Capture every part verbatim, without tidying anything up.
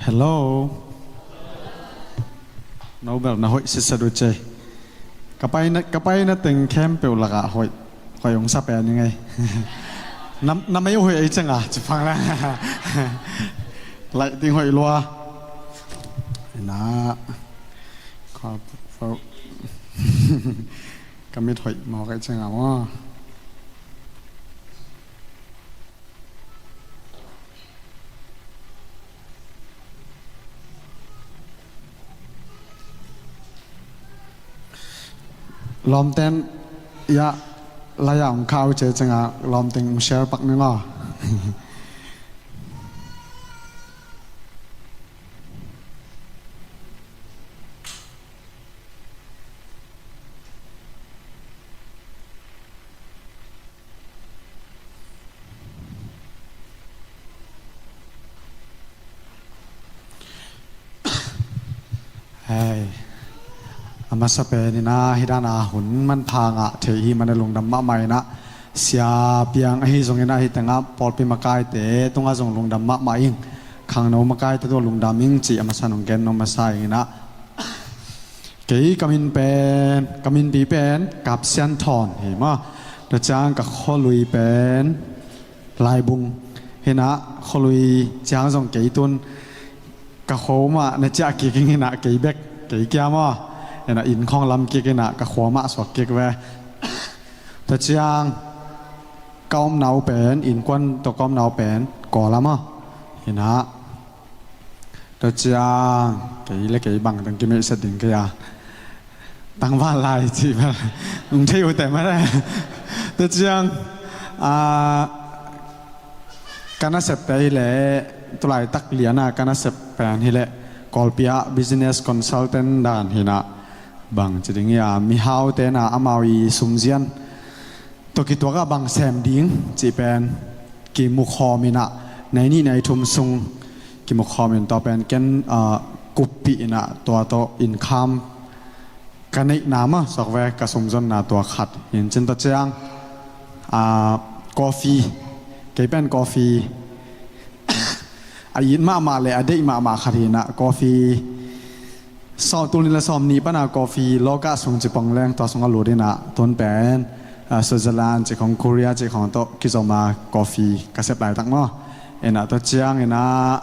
Hello. No bel na hoih sitset uh cei. Ka paina, ka paina teng khempeuh lakah hoih, hoih hong sa pen i ngei. Na, na mei uh hoih ei cianga ci phang la. Laih ding hoih lua. Na. Kha, ka mit hoih mawk ei cianga maw. Lawmten ia, lai-a hong khau ce cianga lawmten hong share pak ning aw. Hei, a masa pen in ah, hih dan a hun manpha ngah thei i hih man a lungdam mahmah in ah, sia piang ahi zongin ah, hih tengah pawlpi makaite tungah zong lungdam mahmah ing, khangno makaite tungah lungdam ing cih a masa nong gen nong masa ing in ah. Kei ka min pen, ka minpi pen Kap Sian Thawn hi maw. Tua ciang ka khualui pen Laibung hi in ah, khualui ciang zong kei tun ka khua mah na ciah kik ing in ah, kei bek, kei kia maw. In ah inn khawng lam kik in ah, ka khua mah suak kik ve. Tua ciang ka omna uh pen, innkuan tawh ka omna uh pen Kawl a maw. In ah Tua ciang kei le kei bang tang kimeihset ding kei a, tangval lai cih bel hong thei uh teh mah le. Tua ciang, ah, ka nasepte hi leh, tulaitak lian a ka nasep pen hi leh, Kawlpi ah business consultant dan hi in ah, bang ci ding hi a, mihaute in ah amau i sumzian tawh kituak ah bang sem ding cih pen kimukhawm in ah, nai nih nai thum sung kimukhawm in, tua pen ken, ah, kuppih in ah, tua tawh income ka neihna mah suak ve, ka sumzonna tua khat hi in cin. Tua ciang, ah, coffee, kei pen coffee a it mahmah le a deih mahmah khat hi in ah, coffee sawm, tul nih le sawm nih pan a coffee lawkah sung ci pong leng, tua sungah lut in ah, tun pen, ah, Switzerland cih khawng, Korea cih khawng tawh kizom a coffee ka sep laitak maw. In ah tua ciang in ah,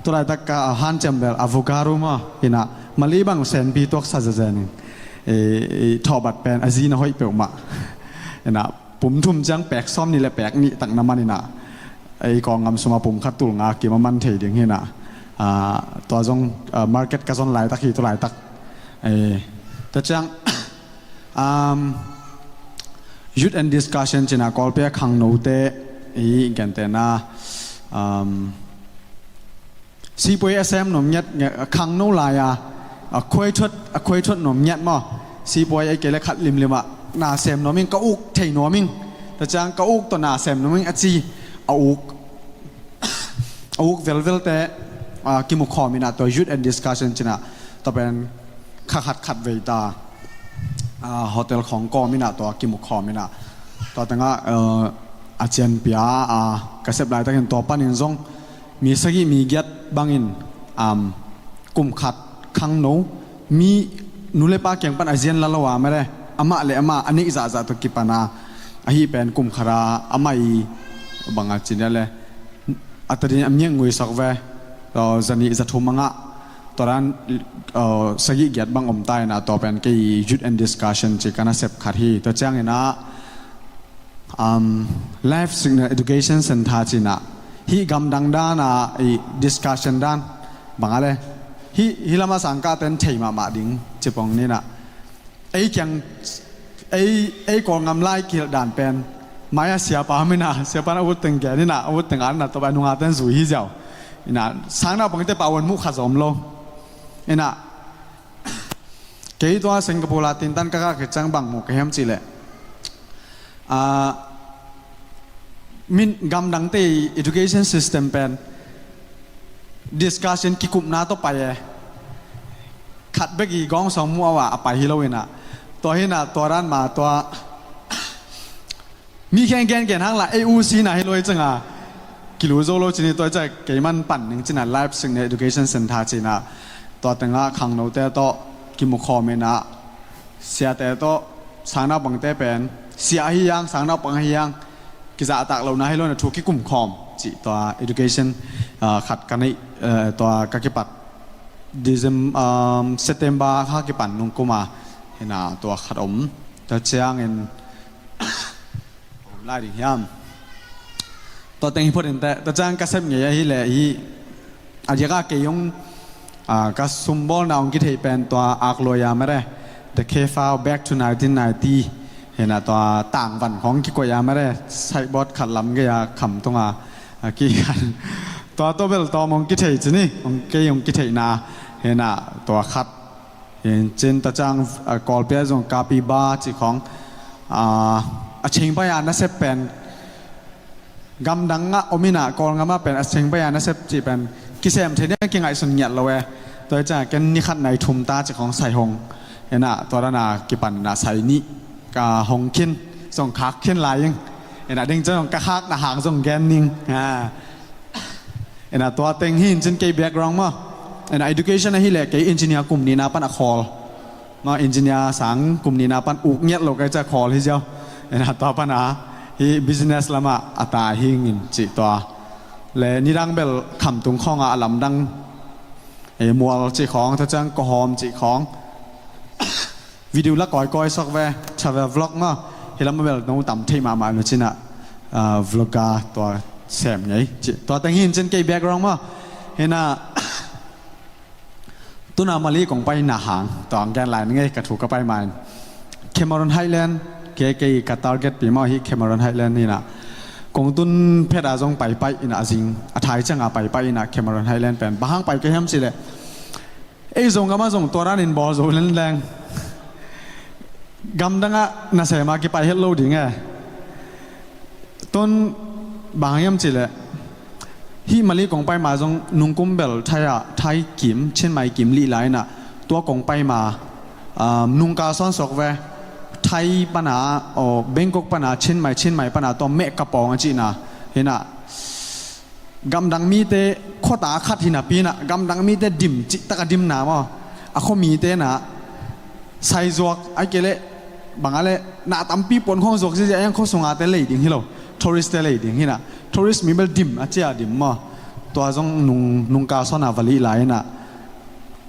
tulaitak ka hanciam bel avocado maw. In ah Malay bang senpi tuaksa zezen in, eh, eh, thawhbat pen a zi na hoih peuhmah. In ah pum thum ciang pek sawm nih le pek nih tak na man in ah, ei Kawlgam sungah pum khat tul nga kim a man thei ding hi in ah, ah, tua zong, ah, market ka zon laitak hi, tulaitak. Eh, tua ciang, um, youth and discussion ci in ah, Kawlpi a khangnote i gentehna, um, sipuai a sem nuam ngiat, ngiat, a khangno lai-a, a khuaithuat, a khuaithuat nuam ngiat maw. Sipuai ei kei le khat limlim ah na sem nuam ing, ka uk thei nuam ing. Tua ciang ka uk tawh na sem nuam ing a ci, a uk, a uk velvelte, ah, kimukhawm in ah, tua youth and discussion ci in ah, tua pen kha khat khat vei ta, ah, hotel khawng kawm in ah, tua kimukhawm in ah, tua tengah, ah, a cianpia, ah, ka sep laitakin tua panin zong mi sagih mi giat bangin, um, kum khat khangno, mi nu le pa kiang pan a zian la lo a mah le, amah le amah a neih zahzah tawh kipan a, ahi pen kum khat a amah i bang a ci ni le, a tadin a miak ngui sak ve, zanih zathum a ngah, tua dan, uh, sagih giat bang om ta in ah, tua pen kei youth and discussion ci ka nasep khat hi. Tua ciangin ah, um, Life Signal Education Center ci in ah, hih gamdang dan a i discussion dan bang a le, hih, hih lam a sangkahte in thei mahmah ding ci pong ni in ah, ei kiang, ei, ei Kawlgam lai kihilh dan pen, mai-ah siapa om in ah, siapa in a ut teng gen in ah, a ut teng at in ah, tua pen nungakte in zui hi ziau. In ah sang naupangte pau a muh khat zong om lo. In ah kei tua Singapore a tintan ka kah khit ciang bang mu ka hiam cih leh, ah, min gamdangte i education system pen discussion kikupna tawh pai e. Khat bek i gawng sawng mu a, a pai hi lo in ah. Tua hi in ah, tua dan mah tua mi kheng gengen hang lah ei u si na hi lo i cianga. kilu zo lo cin hi. Tua ciang keiman pan ning cin ah Life Signal Education Center cin ah, tua tengah khangnote tawh kimukhawm in ah, siate tawh, sangnaupangte pen, sia ahi hiang, sangnaupang ahi hiang, kizahtak lohna hi lo in ah thu kikumkhawm cih tua education, ah, khat ka neih, eh, tua ka kipat Decem-, um, September kha kipan nungkum a, hi in ah tua khat om. Tua ciangin, lai ding hiam? Tua teng hi phot inteh, tua ciang ka sep ngei ahi leh hi, a diak a kei hong, ah, ka sumbawlna hong kithei pen tua Ak Luai a mare, The Cave Out Back to nineteen ninety. Hi in ah tua tangvan khawng kikoih a mare, signboard khat lam gei a kham tung a, a kikhan. Tua tawh bel tawm hong kithei cin hi, hong kei hong kitheihna. Hi in ah tua khat. Hi in cin tua ciang, ah, Kawlpi ah zong Kapiba cih khawng, ah, a ching pai a nasep pen gamdang ah om in ah, Kawlgam ah pen a ching pai a nasep cih pen kisem thei ding a kingaihsun ngiat lo e. Tua hi ciang ken ni khat nai thum ta cih khawng sai hong. Hi in ah tua dan a kipan in ah sai nih ka hong khin, zong khak khin lai ing. Hi in ah ding ciang ka khakna hang zong gen ning. Ah. Hi in ah tua teng hi in cin kei background maw. Hi in ah education ahi leh kei engineer kum nihna pan a khawl. Maw, engineer sang kum nihna pan uk ngiat lo ka hih ciang khawl hi ziau. Hi in ah tua pan a hi business lam ah a tai hi ing in cih tua. Le nidang bel khamtung khawng ah a lamdang, eh, mual cih khawng, tua ciang kawhawm cih khawng. Video la kawikawi sawk ve, travel vlog maw. Hi lam ah bel no tam thei mahmah lo cin ah, ah, vlog a tua sem ngei cih. Tua teng hi in cin kei background maw. Hi in ah tu in ah Malay kong paina hang tua hong gen lai ning ei, ka thu ka pai ma in. Cameron Highland, kei, kei ka target pi maw hi Cameron Highland hi in ah. Kong tun phet a zong paipai in ah a zing, a thai ciang a paipai in ah Cameron Highland pen. Bang hang pai ka hiam cih leh, ei Zogam ah zong tua dan in bawl zo lenleng. Gamdang ah nasem a kipai het lo ding e. Tun bang hiam cih leh, hih Malay kong pai ma zong nungkum bel Thai ah, Thai kim, Chiang Mai kim lih lai in ah, tua kong pai ma, ah, nungkal sawn sawk ve. Thai pan a, aw, Bangkok pan a, Chiang Mai, Chiang Mai pan a, tua Meh Kapawng a cihna. Hi in ah, gamdang mite khuata khat hi napi in ah, gamdang mite dim cihtak a dimna maw. A khua mite in ah, sai zuak, ahih kei leh, bang a leh, na tampi puan khawng zuak ziahziah a, khua sung a te lei ding hi lo, tourist te lei ding hi in ah, tourist mi bel dim, a cia dim maw. Tua zong nung, nungkal sawn a va lih lai in ah.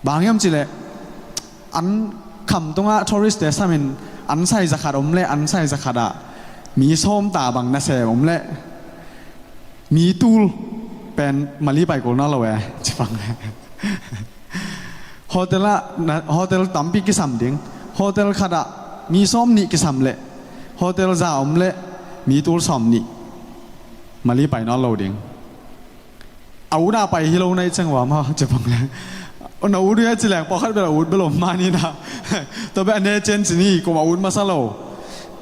Bang hiam cih leh, an khamtung ah tourist te sam in, an sai zakhat om leh, an sai zakhat ah mi sawm ta bang nasem om leh, mi tul pen Malay pai kul nawn lo e, ci bang. Hotel ah, na, hotel tampi kisam ding. Hotel khat ah mi sawm nih kisam leh, hotel za om leh mi tul sawm nih, Malay pai nawn lo ding. A ut a pai hi lo na hih ciang ua maw, ci bang leng. Na ut uh a ci leng, pawlkhat bel a ut bel om mah ni na. Tua bel a ne cian ci ni, kum a ut masa lo.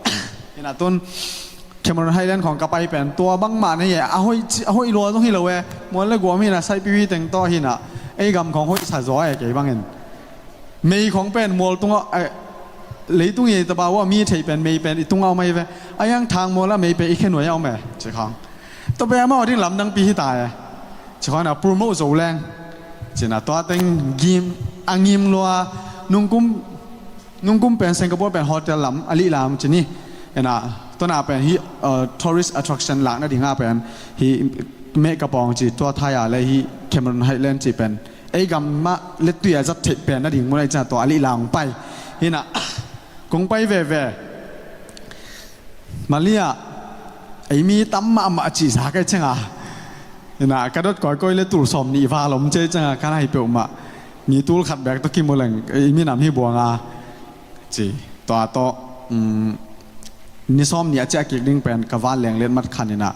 Hi in ah tun, Cameron Highland khawng ka pai pen tua bangmah na hi e, a hoih ci, a hoih lua zong hi lo e, mual le guam hi in ah, saipih teng tawh hi in ah, ei gam khawng hoih sa zaw e kei bangin. Mei khawng pen mual tungah, eh, leitung i tapa uh a mi theih pen mei pen i tungah om ahi ve. A hiang thang mual ah mei pen i khe nuai ah om e, ci khawng. Tua pen amau a ding lamdangpi hi ta e. Ci khawng in ah promote zo leng. Ci in ah tua teng gim, a ngim lua, nungkum, nungkum pen Singapore pen hotel lam, a lih lam ci ni. Hi in ah, tua na pen hi, uh, tourist attraction lakna ding a pen hi Meh Kapawng ci, tua Thai a leh hi Cameron Highland ci pen ei gam mah lettui a zat theih pen na ding mun ahi ciang tua a lih lam pai. Hi in ah, kong pai veve. Malay ah, ei mi tam mahmah a cih sa ka hih ciang a. Hi in ah, ka dot kawikawi leh tul sawm nih val om ci ciang a, ka na hi peuhmah. Mi tul khat bek tawh kimu leng, ei minam hi buang a. Ci, tua tawh, um, ni sawm nih a ciah kik ding pen, ka van leng letmat khan hi in ah.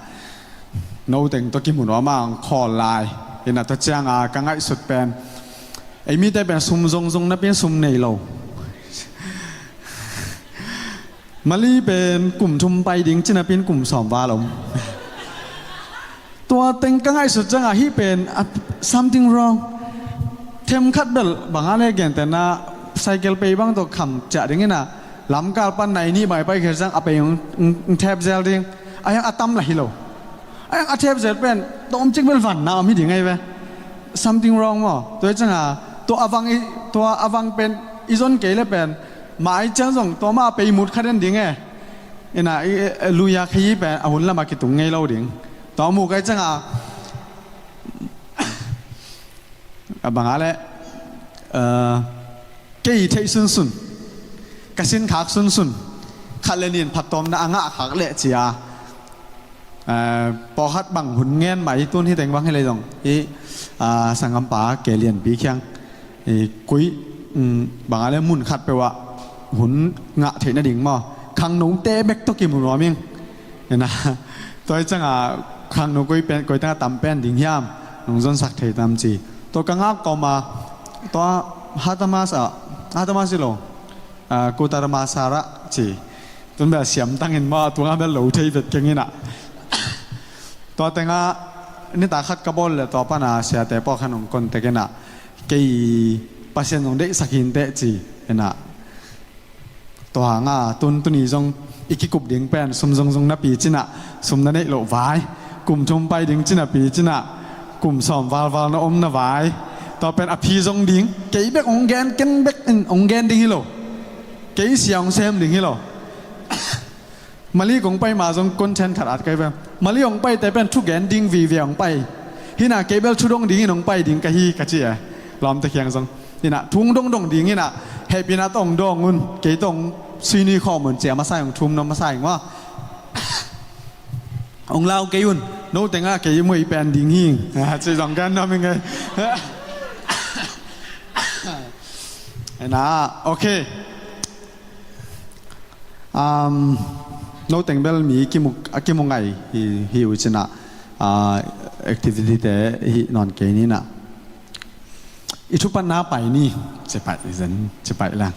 No teng tawh kimu nuam a, hong khawl lai. Hi in ah tua ciang a, ka ngaihsut pen. Ei mite pen sum zongzong napi in sum nei lo. Malay pen kum thum pai ding ci napi in kum sawm val om. Tua teng ka ngaihsut ciang a hih pen, ah, something wrong. Themkhat bel bang a leh gentehna cycle pei bang tawh kham ciah ding hi in ah, lamkal pan nai nih bang i pai khit ciang a pei hong, hong, hong thep zel ding. A hiang a tam lah hi lo. A thep zel pen tawmcik bel vanna om hi ding ahi ve. Something wrong maw? Tua hi cianga tua a vang i, tua a vang pen i zon kei le pen mai ciang zong tua mah pei mut kha den ding e. Ina i, i, luia kha hi pen a hun lama kitung ngei lo ding. Tua mu kai cianga a banga le, eh, kei theih sunsun, ka sin khak sunsun, khat le nin phattuamna a ngah khak leh cia, eh, pawlkhat bang hun ngen mah hi tun hi teng bang hi lei zong hi, ah, sanggampa ke lianpi khiang hi kui, um, banga le mun khat peuh ah hun ngah theih nading maw? Khangnote bek tawh kimu nuam ing. Ina, tua hi cianga khangno koi pen, koi tengah tam pen ding hiam? Nong zonsak thei tam ci. Tua ka ngak kawma, tua Hatamas ah, Hatamas hi lo, ah, Kutamasara ci. Tun bel siam tangin maw, tua bel lo thei vet keng ina. Tua tengah nita khat ka bawl le tua pana siate pawlkhat nong kontek ina. Kei Pasian nong deihsak hinteh ci ina. Tua hanga tun tuni zong i kikup ding pen sum zongzong napi cinah sum na neih loh vai. Kum thum pai ding cinapi cinah kum sawm valval na om na vai. Tua pen a phi zong ding, kei bek hong gen, ken bek in hong gen ding hi lo. Kei sia hong sem ding hi lo. Mali kong pai ma zong content khat at kai pen, Mali hong paite pen thugen ding vive hong pai. Hina kei bel thudong dingin hong pai ding ka hi ka ci e. Lawmte khiang zong hina thu hong dongdong ding hina, hehpihna tawh hong dawng un, kei tawh hong suini khawm un ci a masa hong thum nuam masa hing maw? Hong lau kei un, no tengah kei muai pen ding hing ci zong kan nuam hing ei. Hina, okay. Um, no teng bel mi kimu, a kimu ngai hi, hi uh cinah, ah, activity te hi nawn kei ninah. I thupatna pai ni, ci pai zen, ci pai lang.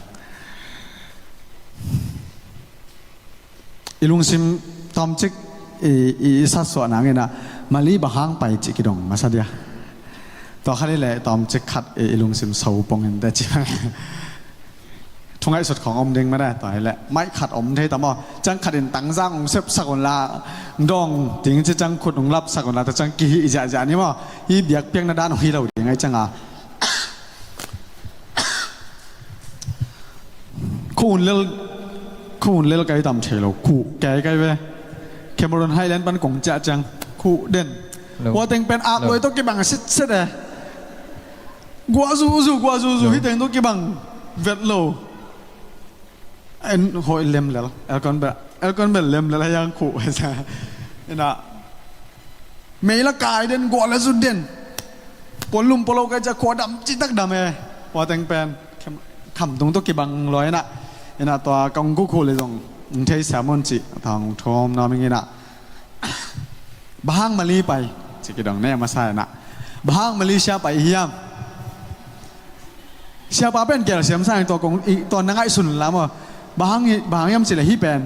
I lungsim tawmcik i, i, i satsuah nanginah Mali bang hang pai ci kidong masa dia. Tua khat i le tawmcik khat i, i lungsim so pongin te ci. Thu ngaihsut khawng om ding mah tua hi leh maih khat om thei tam aw. Ciang khat in tangzang hong sepsak un la, dawng ding ci ciang khut hong lapsak un la, ta ciang kihih ziahziah ni maw? Hi biakpiakna dan hong hi lo ding ai cianga. Khuh un lel, khuh un lel kai tam thei lo, khuh kai kai ve. Cameron Highland pan kong ciah ciang khuh den. Hua teng pen ak luai tawh kibang a sitset e. Guah zuzu, guah zuzu, hi teng tu kibang vet lo. En hoi lem lel, elkon bel, elkon bel lem lel a yang khu. Ina, mei la kai den, guah la zu den. Puan lum puan lo kai cia khua dam citak dam e. Hua teng pen kham tung tu kibang lua ina. Ina tua kong gu khu le zong thei siam un ci, thang thom na ming ina. Bang hang Mali pai ci kidong ne masa ina. Bang hang Malaysia pai hiam? Siapa pen gelsiam sa tua kong i tua na ngaihsun la maw? Bang hang, bang hang hiam ci le hi pen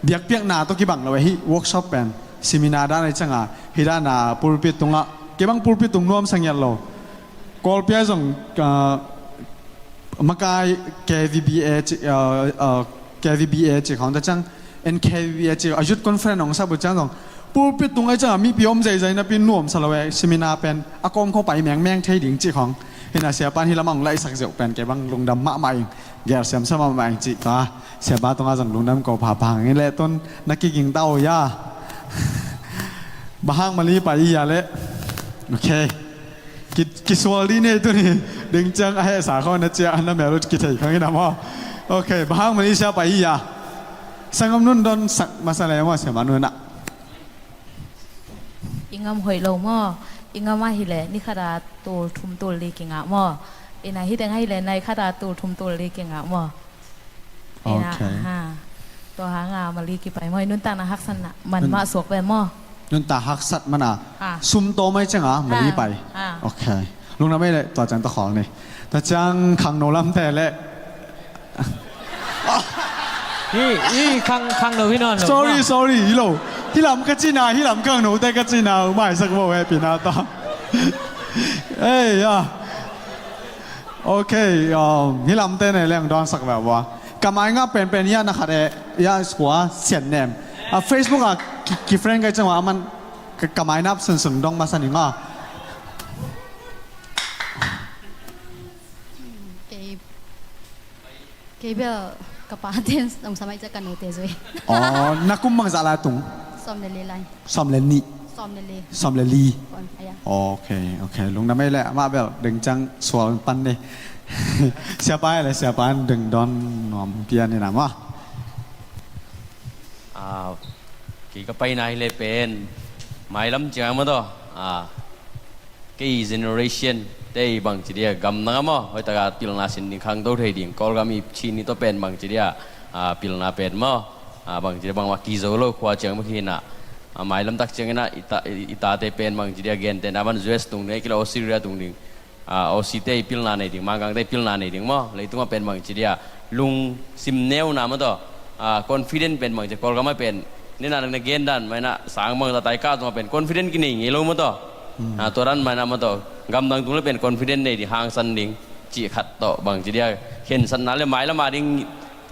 biakpiakna tua kibang lo hi, workshop pen seminar dan ai cianga hi dana pulpit tunga kibang pulpit tung nuam sangial lo. Kawlpia zong, ah, makai K V B A ci, ah, ah, K V B A ci khawng ta ciang, N K V B A ci a youth conference hong sap uh ciang zong pulpit tung ai cianga mipi om zeizai napi nuam sa lo e, seminar pen a kawm khawng pai mengmeng thei ding ci khawng. Hina siapa hi lamah hong laihsak zeuh pen kei bang lungdam mahmah ing, gelsiam sa mahmah ing ci ta. Siapa tunga zong lungdam ko phapha hang in le tun na kiging ta uh ya. Bang hang Mali pai i ya le. Okay. Ki, kisual dih nei tuni ding ciang a hehsa khawng na cia na mel ut kithei khawng in a maw? Okay, bang hang Malaysia pai hi a? Sanggam nun don sak masa le maw, siapa nun a? I ngam hoih lo maw? I ngam ahih leh ni khat a tul thum tul li kingah maw? Ina hi teng ahih leh nai khat a tul thum tul li kingah maw? Ina, okay. Aha. Tua hanga Mali kipai maw, i nuntakna haksatna man mah suak pen maw? Nuntak haksat mana. Ha. Sum tawm ai cianga Mali pai. Ha. Okay. Lungdam ei le tua ciang ta khawl ni. Ta ciang khangno lamte le. Hi, hi, khang, khangno hi nawn lo. Sorry, sorry, hi lo. Hi lam ka cina, hi lam khangnote ka cina, maisak bo hehpihna ta. Ei, ya. Okay, um, hi lamte nei leng dawnsak ve bua. Ka mai nga penpen ya na khat e, ya skua sian nem. A Facebook a ki, ki friend kai cianga aman Ka, ka mainap sunsun dong masa ning aw. Kei, kei bel ka pate nong samai cia ka nute zui. Aw, na kum bangzah lai tung? Sawm le li lai. Sawm le nih. Sawm le li. Sawm le li. Kon, aya. Ok, ok. Lungdam ei le, amah bel deng ciang sual pan ni. Siapa ei le, siapa in deng dawn nuam pian ni na maw. Ah, kei ka paina hi le pen mailam ciang a maw taw. Ah, kei generation te i bangci dia gamdang a maw, hoih taka pilna sin ding khangto thei ding, Kawlgam i Chin i tawh pen bangci dia, ah, pilna pen maw, ah, bangci dia bangmah kizo lo khua ciang maw khinah, ah, mailam tak ciangin ah i ta, i, i tate pen bangci dia gentehna ban U S tung ding, a kila Australia tung ding. Ah, Aussie te i pilna nei ding, Mangkang te i pilna nei ding maw, leitungah pen bangci dia lungsim neuna maw taw. Ah, confident pen bangci, Kawlgam ah pen nina na gen dan maina sang bangzah tai ka tungah pen confident kinei ngei lo maw taw. Hmm. Ah, tua dan maina maw taw, gamdang tung le pen confident nei ding, hangsan ding cih khat tawh bangci dia khensatna le mailam a ding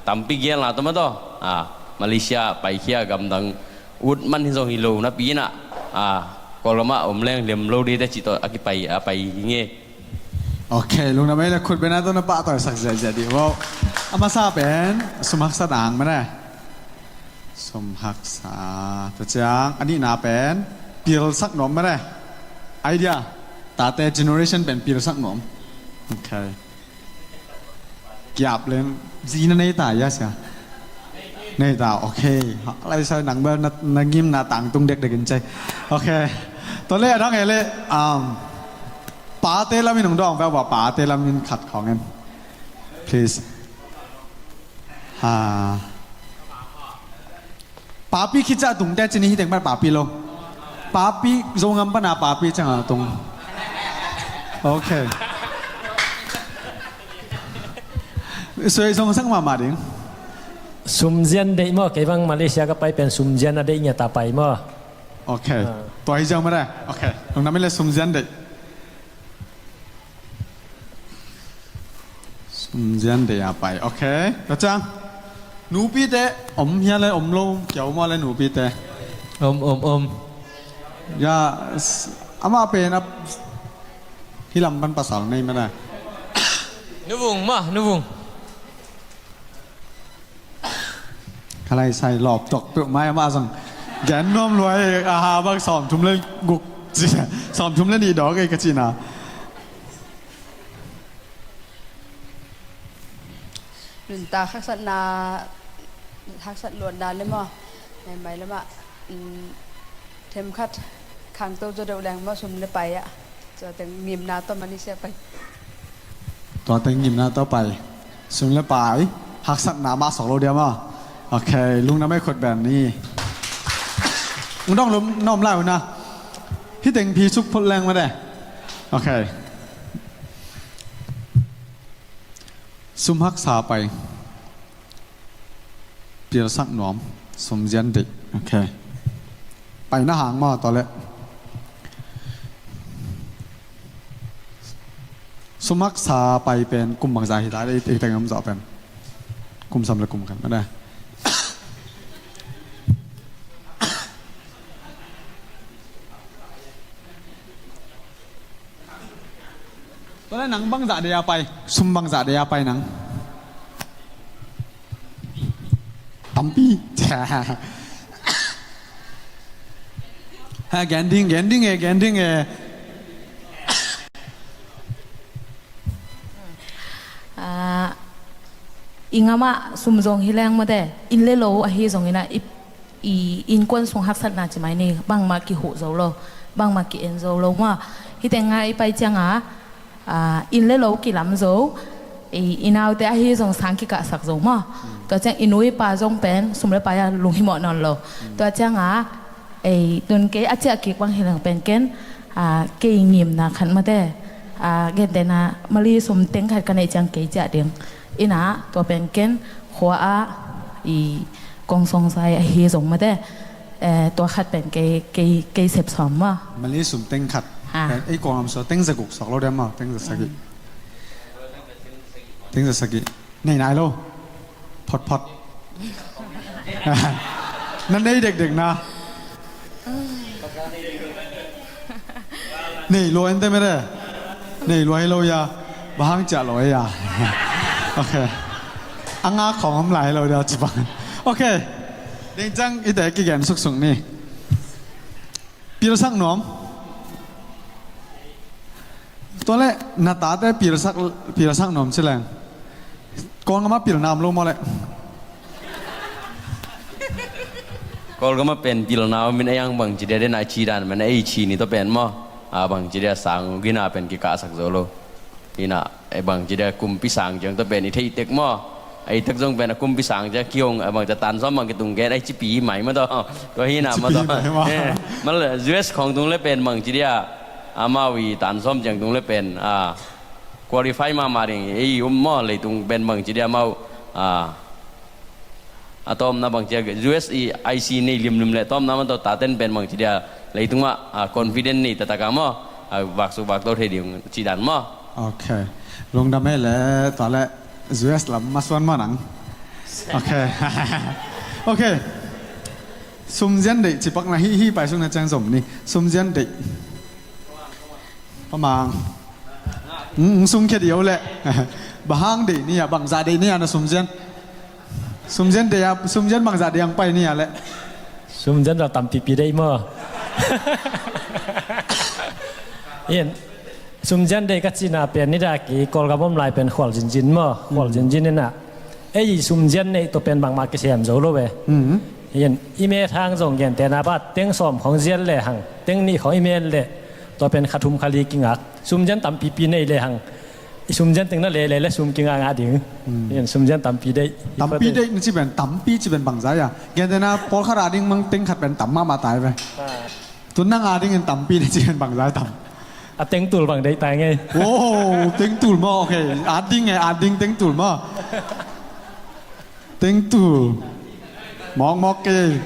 tampi gelna tawh maw taw. Ah, Malaysia paikhia gamdang ut man hi zong hi lo napi inah, ah, Kawlgam ah om leng lem lo ding te cih tawh a kipai, a pai hi nge. Ok, lungdam ei le, khut bengna tawh na pahtawisak ziahziah dih. Wow. A masa pen sum haksa dang mene. Sum haksa. Tua ciang a nihna pen pilsak nuam mene. Idea. Tate generation pen pilsak nuam. Ok. Kiap len zina nei ta ya sia. Nei ta, ok. Lai sai nang bel na, na ngimna tangtung dekdek in cei. Ok. Tua le a dang ei le, um, pate lamin hong dawng bel ba, pate lamin khat khawng en. Please. Ha. Papi khit ciah tung te cin hi teng pan papi lo. Papi Zongam pana papi ciang a tung. Ok. Suai zong sak mahmah ding. Sumzian deih maw, kei bang Malaysia ka pai pen sumzian a deih ngiat a pai maw. Ok. Ah. Tua hi ziau mah dai. Ok. Lungdam ei le, sumzian deih. Sumzian deih a pai. Ok. Tua ciang nupite om hia le om lo kia om a le nupite? Om, om, om. Ya, s-, amah pen a hi lam pan pasal nei mah na. Nu Vung mah, Nu Vung. Ka lai sai lawp tawk peuhmah, amah zong gen nuam lua hi. Aha, bang sawmthum le guk ci, sawmthum le nih dawk ei ka cihna. Nuntak haksatna, haksat luatna le maw, maimai lamah, mm, themkhat khangto zaw deuh leng maw, sum le pai ah. Tua teng ngimna tawh mah ni sia pai. Tua teng ngimna tawh pai. Sum le pai. Haksatna mah suak lo dia maw. Ok, lungdam ei, khut beng ni. Ung dong lum, na om lai uh na. Hih teng phi suk phot leng mah de. Ok. Sum haksa pai. Pilsak nuam, sumzian deih. Ok. Paina hang maw tua leh. Sum haksa pai pen kum bangzah hi ta, ei, ei teng om zawh pen. Kum sawm le kum khat mah dai. Tua leh nang bangzah deih a pai, sum bangzah deih a pai nang? Tampi. Ha, gen ding, gen ding e, gen ding e. Ah, i ngam ah sum zong hi leng mah de, inn le lo ahi zongin ah i i innkuan sung haksatna ci mai ni, bangmah kihuh zo lo, bangmah ki-en zo lo maw. Hih teng ah i pai ciangin, ah, inn le lo kilam zo, i, i naute ahi zong sang kikahsak zo maw. Tua ciang i nu i pa zong pen sum le pai ah lunghimawh nawn lo. Tua ciangin, ei, tun kei a ciah kik bang hi leng pen ken, ah, kei ngimna khat mah te, ah, gentehna Mali sum teng khat ka neih ciang kei ciah ding. Inn ah tua pen ken khua ah i kong song sai ahi zong mah te, eh, tua khat pen kei, kei, kei sep sawm maw. Mali sum teng khat. Ha. Pen ei kong lam suak teng za guk suak lo diam maw, teng za sagih. Mm. Teng za sagih. Nei nai lo. Phot phot. Na nei dekdek na. Nei lua in te mere. Nei lua hi lo ya. Bang hang ciah lo ya. Ok. A ngak khawng om lai lo dia ci bang. Ok. Ding ciang i te kigen suksuk ni. Pilsak nuam. Tua leh na tate pilsak, pilsak nuam ci leng. Kawlgam ah pilna om lo maw leh? Kawlgam ah pen pilna om in a, ei ang bangci dia den a, i ci dan pen ei ci ni tua pen maw. A, bangci dia sang gina pen kikahsak zo lo. Ina, ei bangci dia kumpi sang ciang tua pen i thei tek maw. Ei tek zong pen a kumpi sang ciang kihong, a bangci a tan sawm bang kitung gen, ei cipi mai maw tua. Tua hi na maw tua. Cipi mai maw. Eh, maw leh U S khawng tung leh pen bangci dia. Amau i tan sawm ciang tung leh pen, a, qualify mahmah ding, ei um maw leitung pen bangci dia amau, a, a tawpna bangci dia U S i I C nei limlim leh tawpna maw tua taten pen bangci dia leitung ah, a, confident nei taktak a maw, a, vaksuk vakto thei ding ci dan maw. Ok. Lungdam ei leh tua leh U S lam masuan maw nang. Ok. Ok. Sumzian deih ci pak na hi, hi pai suk na ciang zom ni. Sumzian deih. Pamang. Hmm, sum khia dih o leh. Bang hang deih ni a, bangzah deih ni a na sumzian. Sumzian deih a, sumzian bangzah deih ang pai ni a leh. Sumzian zong tampipi deih maw. In, sumzian deih ka cihna pen ni dak i Kawlgam om lai pen khual zinzin maw. Khual zinzin ina. Ei sumzian neih tua pen bangmah kisem zo lo ve. Hin, i met hang zong gentehna bang teng sawm khawng zian lehang, teng nih khawng i met leh tua pen kha thum kha li kingak. Sumzian tampipi nei lehang, i sumzian teng na lele leh sum kingakngak ding. Hin, sumzian tampi deih. Tampi deih na ci pen, tampi ci pen bangzah a. Gentehna pawlkhat a ding mang teng khat pen tam mahmah tai ve. Tun nang a dingin tampi na ci pen bangzah tam. A tengtul bang deih tai ngei. Wow, tengtul maw, ok. A ding e, a ding tengtul maw. Tengtul. Mawkmawk kei.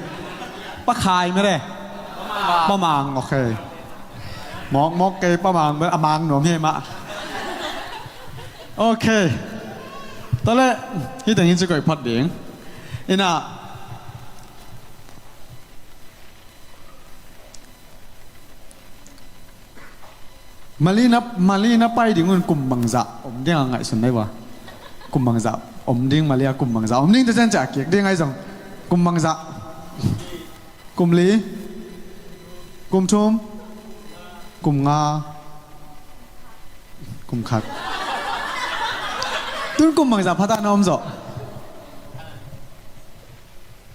Pakhai mere. Pamang, ok. Mawkmawk kei, pamang mere, a mang nuam hi mah. Ok. Tua leh, hi teng hi ci koih phot ding. Ina. Mali na, Mali na pai ding un kum bangzah om ding a ngaihsun na hi ua. Kum bangzah om ding, Mali a kum bangzah om ding te ciang ciah kik ding ahi zong. Kum bangzah. Kum li. Kum thum. Kum nga. Kum khat. Tun kum bangzah pha ta na om zawh.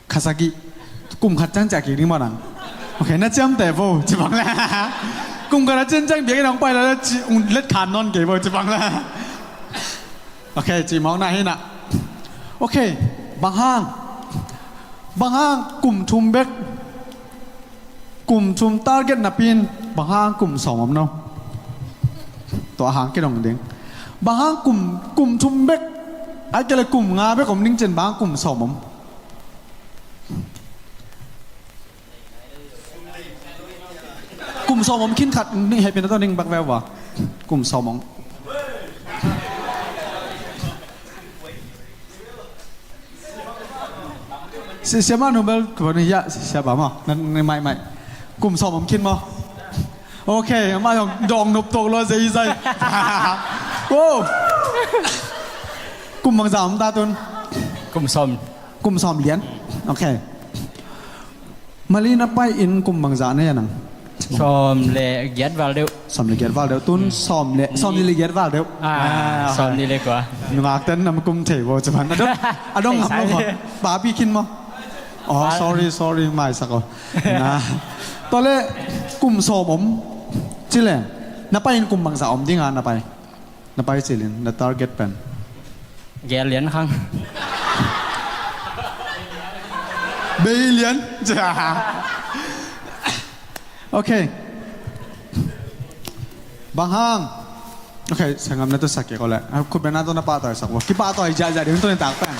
Kha sagih. Kum khat ciang ciah kik ding maw nang. Ok, na ciamteh vo, ci bang le. Kum khat a ciang ciang biakinn hong pai leh ci, let khan nawn kei vo, ci bang le. Ok, ci mawk na hi na. Ok, bang hang. Bang hang kum thum bek. Kum thum target napi in bang hang kum sawm om no. Tua hang kidong ding. Bang hang kum, kum thum bek. Ai kei leh kum nga bek om ding cin bang hang kum sawm om. Kum sawm om khin khat ning hehpihna tawh ning bak veu va. Kum sawm om. Si, siapa nu bel kau ni ya, siapa maw? Nan ni mai mai. Kum sawm om khin maw? Ok, amah zong dawng nop tok lo zai zai. Wow. Kum bangzah om ta tun. Kum sawm. Kum sawm lian. Ok. Mali na pai in kum bangzah na hia nang? Sawm le giat val deuh. Sawm le giat val deuh. Tun sawm le, sawm nih le giat val deuh. Ah, sawm nih le kua. Nungak ten nam kum thei vo ci bang. A dong, a dong ngam lo vo. Papi khin maw. Oh, sorry, sorry, maisak o. Na. Tua leh kum sawm om. Ci leh. Na pai in kum bangzah om ding a na pai. Na pai cilin, na target pen. Gel lian khang. Bei lian. Ok. Bang hang. Ok, sangam na tu sak ko le. Khut beng na tu na pahtawi sak vo. Kipahtawi ziahziah ding tu ni tak pen.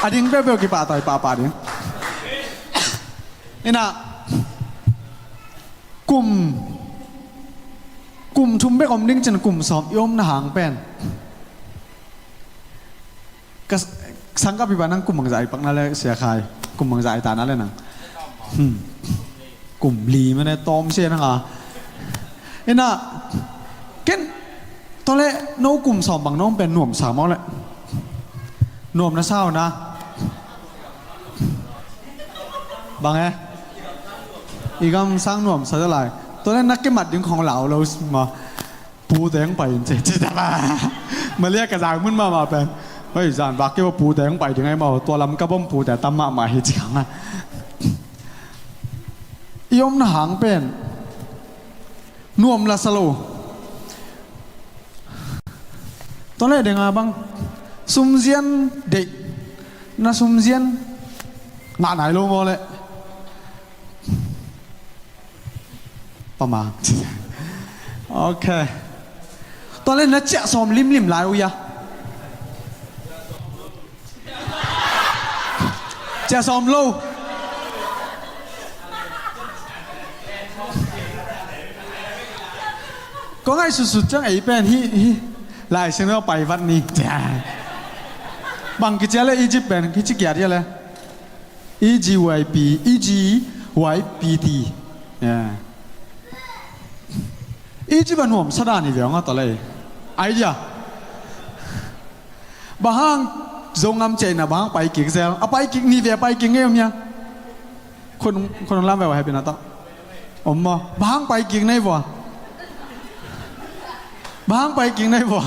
A ding peuhpeuh kipahtawi pahpah ding. Ina. Kum, kum thum bek om ding cin kum sawm i omna hang pen. Ka s-, sang ka pi ba nang kum bangzah i pakna le sia khai, kum bangzah i tana le nang. Hmm. Kum li mene tawm sia na nga. Ina ken tole no kum sawm bang nong pen nuam sa maw le? Nuam na sau na. Bang e? I gam sang nuam sa lai. Tole na ke mat ding khong lau lo ma. Pute hong pai in ci, ci ta la. Malia ka zang mun mahmah pen. Hoi, zan vak kei va pute hong pai ding ai maw. Tua lam ka bom pute tam mahmah hi ci khang a. I omna hang pen nuam la sa lo. Tua leh denga bang sumzian deih. Na sumzian ngah nai lo maw leh? Pamang. Ok. Tua leh na ciah sawm limlim lai uh ia. Ciah sawm lo. Ko ngaihsutsut ciang ei pen hi, hi. Lai Siangtho pai vat ni. Bang kici a leh Egypt pen kici kiat ia leh. E G Y P, E G Y P T. Yeah. Egypt a nuam sa dan hi ve ong a ta lei. Idea. Bang hang Zongam ciah ina bang hang pai kik zel. A pai kik ni ve a pai kik ngei om hia. Khun, khun lam ve wa happy na ta. Om maw. Bang hang pai kik nei vua. Bang hang pai kik nei vua.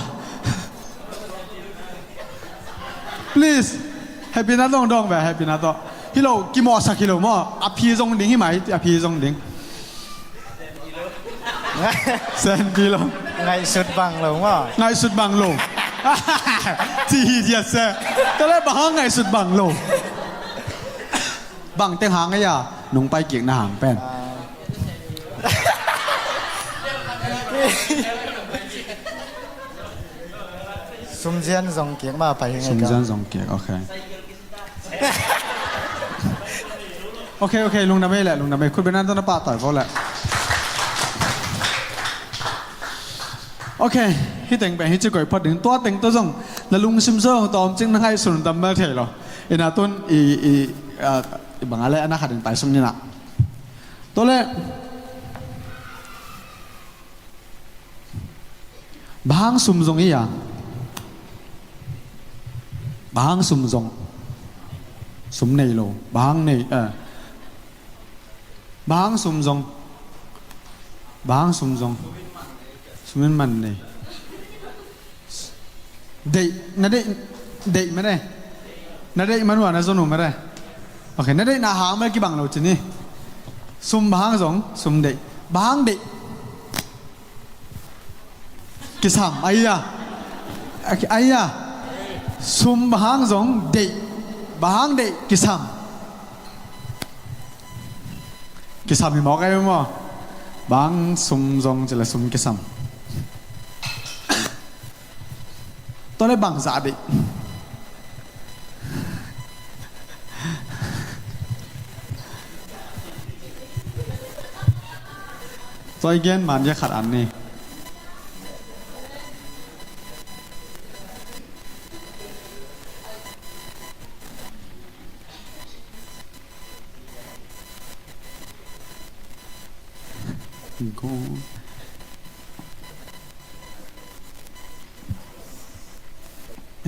Please. Happy na dong dong ve, happy na to. Hi lo, kimawhsak hi lo maw. A phi zong ding hi mai, a phi zong ding. Sen phi lo. Ngaihsut bang lo maw. Ngaihsut bang lo. Ci hi dia se. Tole bang hang ngaihsut bang lo. Bang teng hang a ia, nung pai kik na hang pen. Sumzian zong kik ma pai hi ngai ka. Sumzian zong kik, ok. Ok, ok, lungdam ei leh, lungdam ei. Khut beng nan tawh na pahtawi vo leh. Ok, hih teng pen hih ci koih phot ding. Tua teng tawh zong na lungsim zong tawmcik na ngaihsun tam bel thei lo. Ina tun i, i, ah, i bang a leh a na khat in pai sung ni na. Tua leh Bang hang sum zong i a? Bang hang sum zong? Sum nei lo. Bang hang nei, eh. Bang hang sum zong? Bang hang sum zong? Sum in man nei. Deih, na deih, deih mene. Na deih man ua na zon uh mene. Ok, na deihna hang mene kibang lo ci ni. Sum bang hang zong, sum deih. Bang hang deih? Kisam, aia. Aia. Sum bang hang zong deih. Bang hang deih? Kisam. Kisam hi mawk ei maw. Bang sum zong ci leh sum kisam. Tua leh bangzah deih? Tua i gen man ia khat an ni.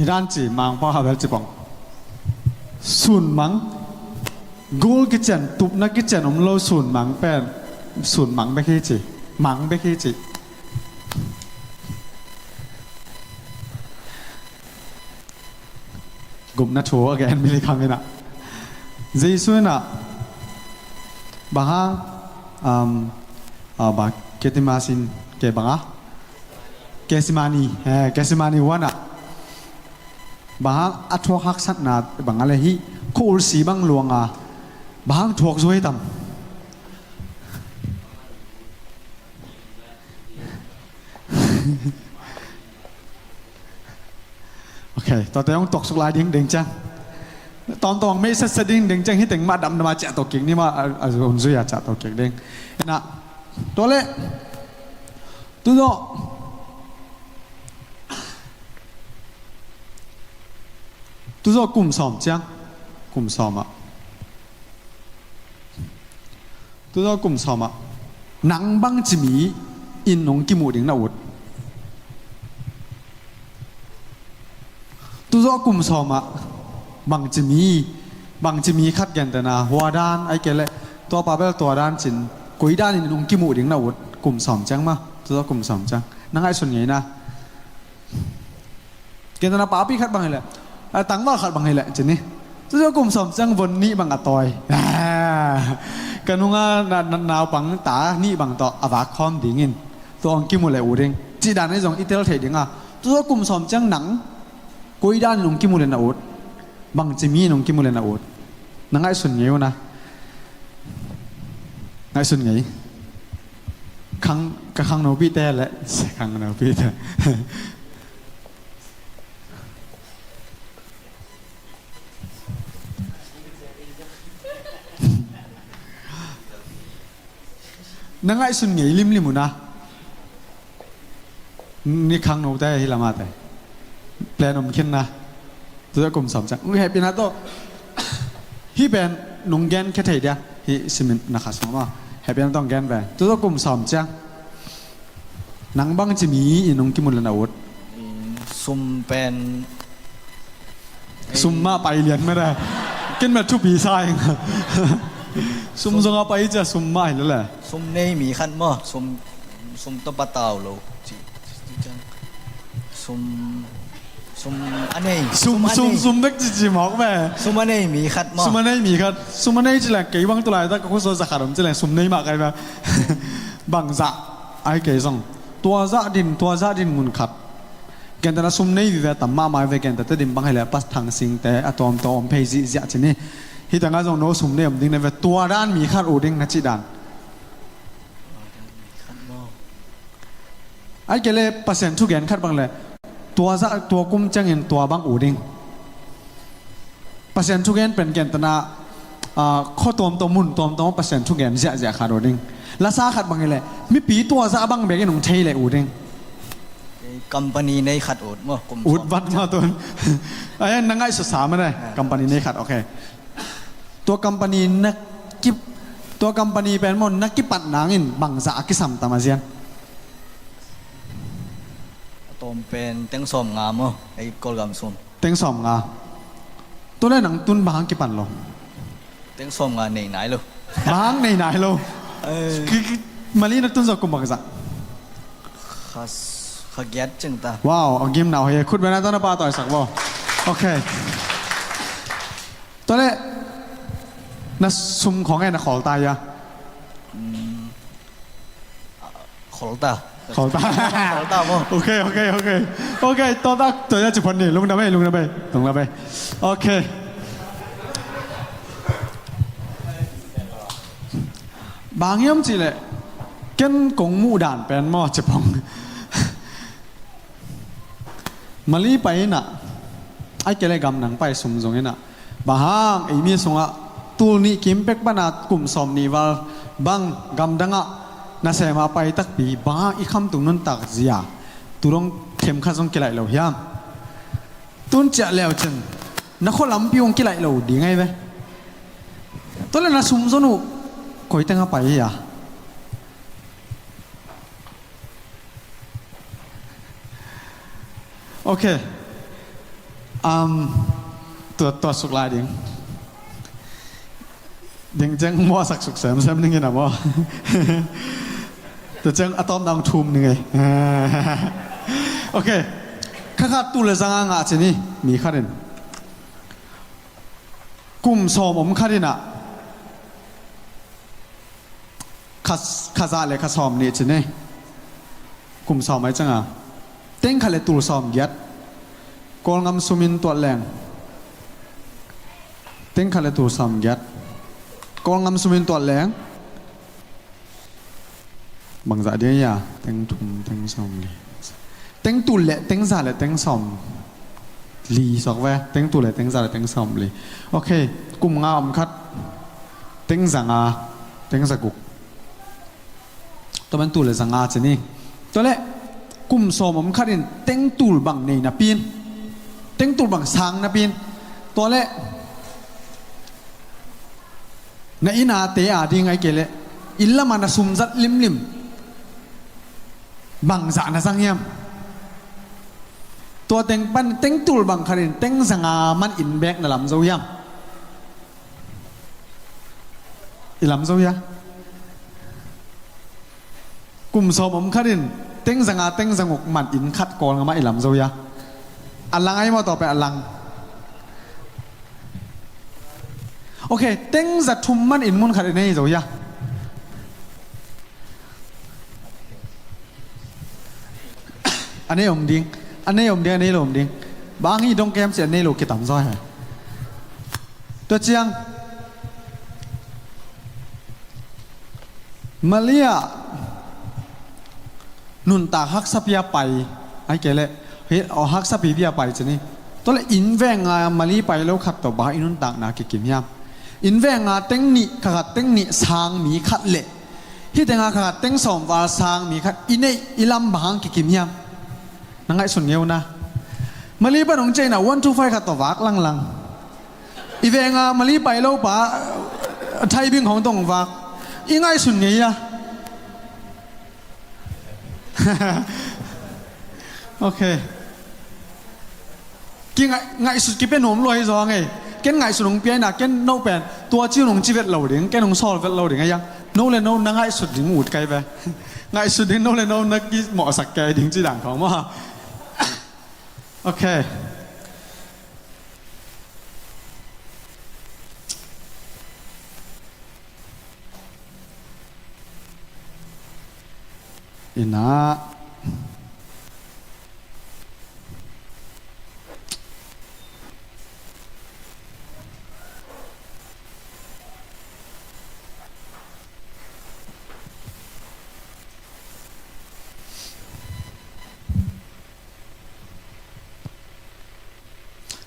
Hi dan ci, mang pau ha bel ci pong. Sun mang. Gul kician, tupna kician om lo sun mang pen. Sun mang bek hi ci. Mang bek hi ci. Gupna thu a gen mi li khang ina. Jesu ina bang hang, um, uh, ba Ketimasin ke bang a? Kesimani, eh, Kesimani wana bang hang a thuak haksatna bang a leh hih khua ulsi bang luang a bang hang thuak zuai tam? Ok, tuate hong tuaksuk lai ding ding ciang. Tawmtawm mei setset ding ding ciang hih teng mah damdam a ciah to kik ni mah a, a hun zui a ciah to kik ding. Ina, tua leh. Tuzawh. Tuzawh kum sawm ciang. Kum sawm ah. Tuzaw kum sawm ah nang bangci mi in nong kimuh ding na ut? Tuzaw kum sawm ah bangci mi, bangci mi khat gentehna hua dan ai kei leh tua pa bel tua dan cin, koi dan in nong kimuh ding na ut? Kum sawm ciang ma, tuzaw kum sawm ciang na ngaihsun ngei na. Gentehna papi khat bang hileh, a, tangval khat bang hileh cin hi. Tuzaw kum sawm ciang von nih bang a tawi. Ka nunga na, na, naupang ta nih bang tawh a vak khawm dingin tua hong kimu leh ut ding cih dan ahi zong i tel thei ding a. Tuzaw kum sawm ciang nang koi dan in hong kimu leh na ut? Bangci mi in hong kimu leh na ut? Na ngaihsun ngei uh na. Ngaihsun ngei. Khang, ka khangnopite le khangnopite. Na ngaihsun ngei limlim uh na. Ni khangnote hi lamate plan om khin na. Tuzaw kum sawm ciang, ui, hehpihna tawh. Hih pen nong gen khia thei dia. Hih simin na kha sung maw? Hehpihna tawh gen ve. Tuzaw kum sawm ciang nang bangci mi in nong kimu leh na ut? Sum pen Sum mah pai lian mah da. Ken mah thupi sa ing. Sum zong a pai cia sum mah hi lele. Sum nei mi khat maw? Sum, sum tawh patau lo. Ci, ci, ci ciang. Sum, sum a nei. Sum, sum, sum bek cici mawk ve. Sum a nei mi khat maw? Sum a nei mi khat. Sum a nei ci leng kei bang tu laitak ka khuso za khat om ci leng sum nei mah kai mah. Bang zah ai kei zong. Tua zah din, tua zah din ngun khat. Gentehna sum nei vive tam mahmah ve, gentehte din bang hileh pas thang singte a tawmtawm om phei zihziah cin hi. Hih tangah zong no sum nei om ding na ve, tua dan mi khat ut ding na cih dan. Ai kei leh Pasian thugen khat bang leh tua zah, tua kum ciangin tua bang ut ding. Pasian thugen pen gentehna, ah, khua tuamtuam, mun tuamtuam Pasian thugen ziahziah khat uh ding. Lasa khat bang hileh mipi tua zah bang bekin hong thei leh uh ding. Company nei khat ut maw? Ut vat maw tun. Ai, na ngaihsut sa mah ne. Company nei khat, ok. Tua company na kip, tua company pen maw na kipat nangin bangzah a kisam tam a zian? A tawm pen teng sawm nga maw? Ei Kawlgam sum. Teng sawm nga. Tua leh nang tun bang hang kipan lo? Teng sawm nga nei nai lo. Bang hang nei nai lo? Eh. Ki, ki, mali na tun zawh kum bangzah? Kha, kha giat cing ta. Wow, a gim nau hi. Khut beng na tawh na pa tawisak bo. Ok. Tua leh na sum khawng e na khawl ta hia? Khawl ta. Khawl ta. Khawl ta maw? Ok, ok, ok. Ok, tua ta, tua ya ci phot ni, lungdam ei, lungdam ei, lungdam ei. Ok. Bang hiam cih leh ken kong muh dan pen maw ci phot. Mali pai inah, ai kei leh gam nang pai sum zong inah, bang hang ei mi sungah tul nih kim pek pana kum sawm nih val bang gamdangah nasem a pai takpi bang hang i khamtung nuntak zia tu dong themkhat zong kilaih lo hiam? Tun ciah leu cin na khua lampi hong kilaih lo ding ahi ve. Tua leh na sum zon uh koi tengah pai hi a? Ok. Um, tua, tua suk lai ding. Ding ciang muahsak suk semsem ning inah maw? Tua ciang a tawm dang thum ning ei. Ok. Kha khat tul le zanga ngah cin hi, mi khat in. Kum sawm om khat inah. Kha, kha za le kha sawm nih cin hi. Kum sawm ai cianga. Teng khat le tul sawm giat. Kawlgam sumin tuat leng. Teng khat le tul sawm giat. Kawlgam sumin tuat leng. Bangzah dia ia, teng thum, teng sawm li. Teng tul le, teng za le, teng sawm li sawk ve, teng tul le, teng za le, teng sawm li. Ok, kum nga om khat, teng za nga, teng za guk. Tua man tul le za nga cin hi. Tua leh, kum sawm om khat in, teng tul bang nei napi in. Teng tul bang sang napi in. Tua leh, na inn a te a ding ai kei leh inn lamah na sum zat limlim, bangzah na zang hiam? Tua teng pan teng tul bang khat in teng zanga man inn bek na lam zo hiam? I lam zo hia? Kum sawm om khat in teng zanga teng zanguk man inn khat Kawlgam ah i lam zo hia? A lang ai maw, tua pen a lang. Ok, teng za thum man inn mun khat i nei zo hia? A nei om ding, a nei om ding, a nei lo om ding. Bang hi dong kem si a nei lo kitam zaw he. Tua ciang Malia nuntak haksa pia pai, ai kei leh, hi, aw, haksa pi pia pai ci ni. Tua leh inn venga Mali pai lo khat tawh bang i nuntakna kikim hiam? Inn venga teng nih, kha khat teng nih sang mi khat leh hih tenga kha khat teng sawm val sang mi khat i neih i lam bang hang kikim hiam? Na ngaihsun ngeu na. Mali pan hong ciahna one two five khat tawh vak langlang. I venga Mali pai lo pa, Thaibing hong tong vak. I ngaihsun ngei a. Ok. Ki ngaih, ngaihsut kipia nuam lua hi zaw ngei. Ken ngaihsut hong piaina, ken no pen tua ci hong ci vet lo ding, ken hong sawl vet lo ding a yang. No le no na ngaihsut ding ut kai ve. Ngaihsut ding no le no na kimawhsak kai ding ci dan khawng maw. Ok. Ina.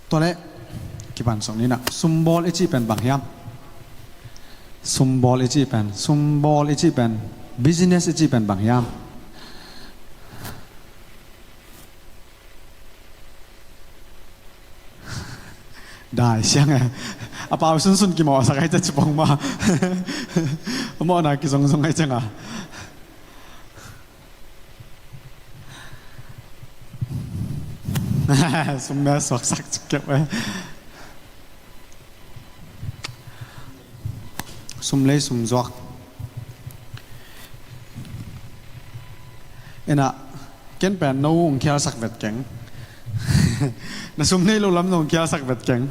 Tua leh kipan sawk ni na, sumbawl i cih pen bang hiam? Sumbawl i cih pen, sumbawl i cih pen, business i cih pen bang hiam? Dai siang e. A pau sunsun kimawhsak ai ca cipong ma. A mawhna kizongzong ai cianga. Sum mel suaksak cikep e. Sum lei sum zuak. Ena, ken pen no ung khialsak vet keng. Na sum nei lo lam no ung khialsak vet keng.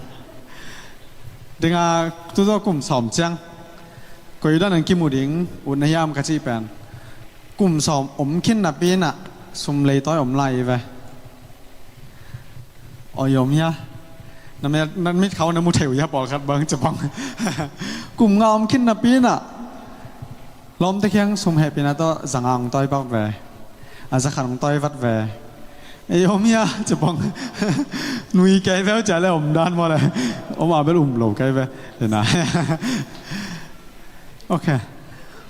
Dinga tuzaw kum sawm ciang. Koi dan ang kimu ding, ut na hiam ka cih pen. Kum sawm om khin napi inah sum lei tawi om lai i ve. Aw, i om hia? Na mit, na mit khau na mu thei uh hia pawlkhat bang ci bang. Kum nga om khin napi inah lawmte kiang sum hehpihna tawh zanga hong tawi bak ve. A zakhat hong tawi vat ve. Ei om hia ci bang. Nui kei veu cia le om dan maw le. Om a bel um lo kei ve. Ina. Ok.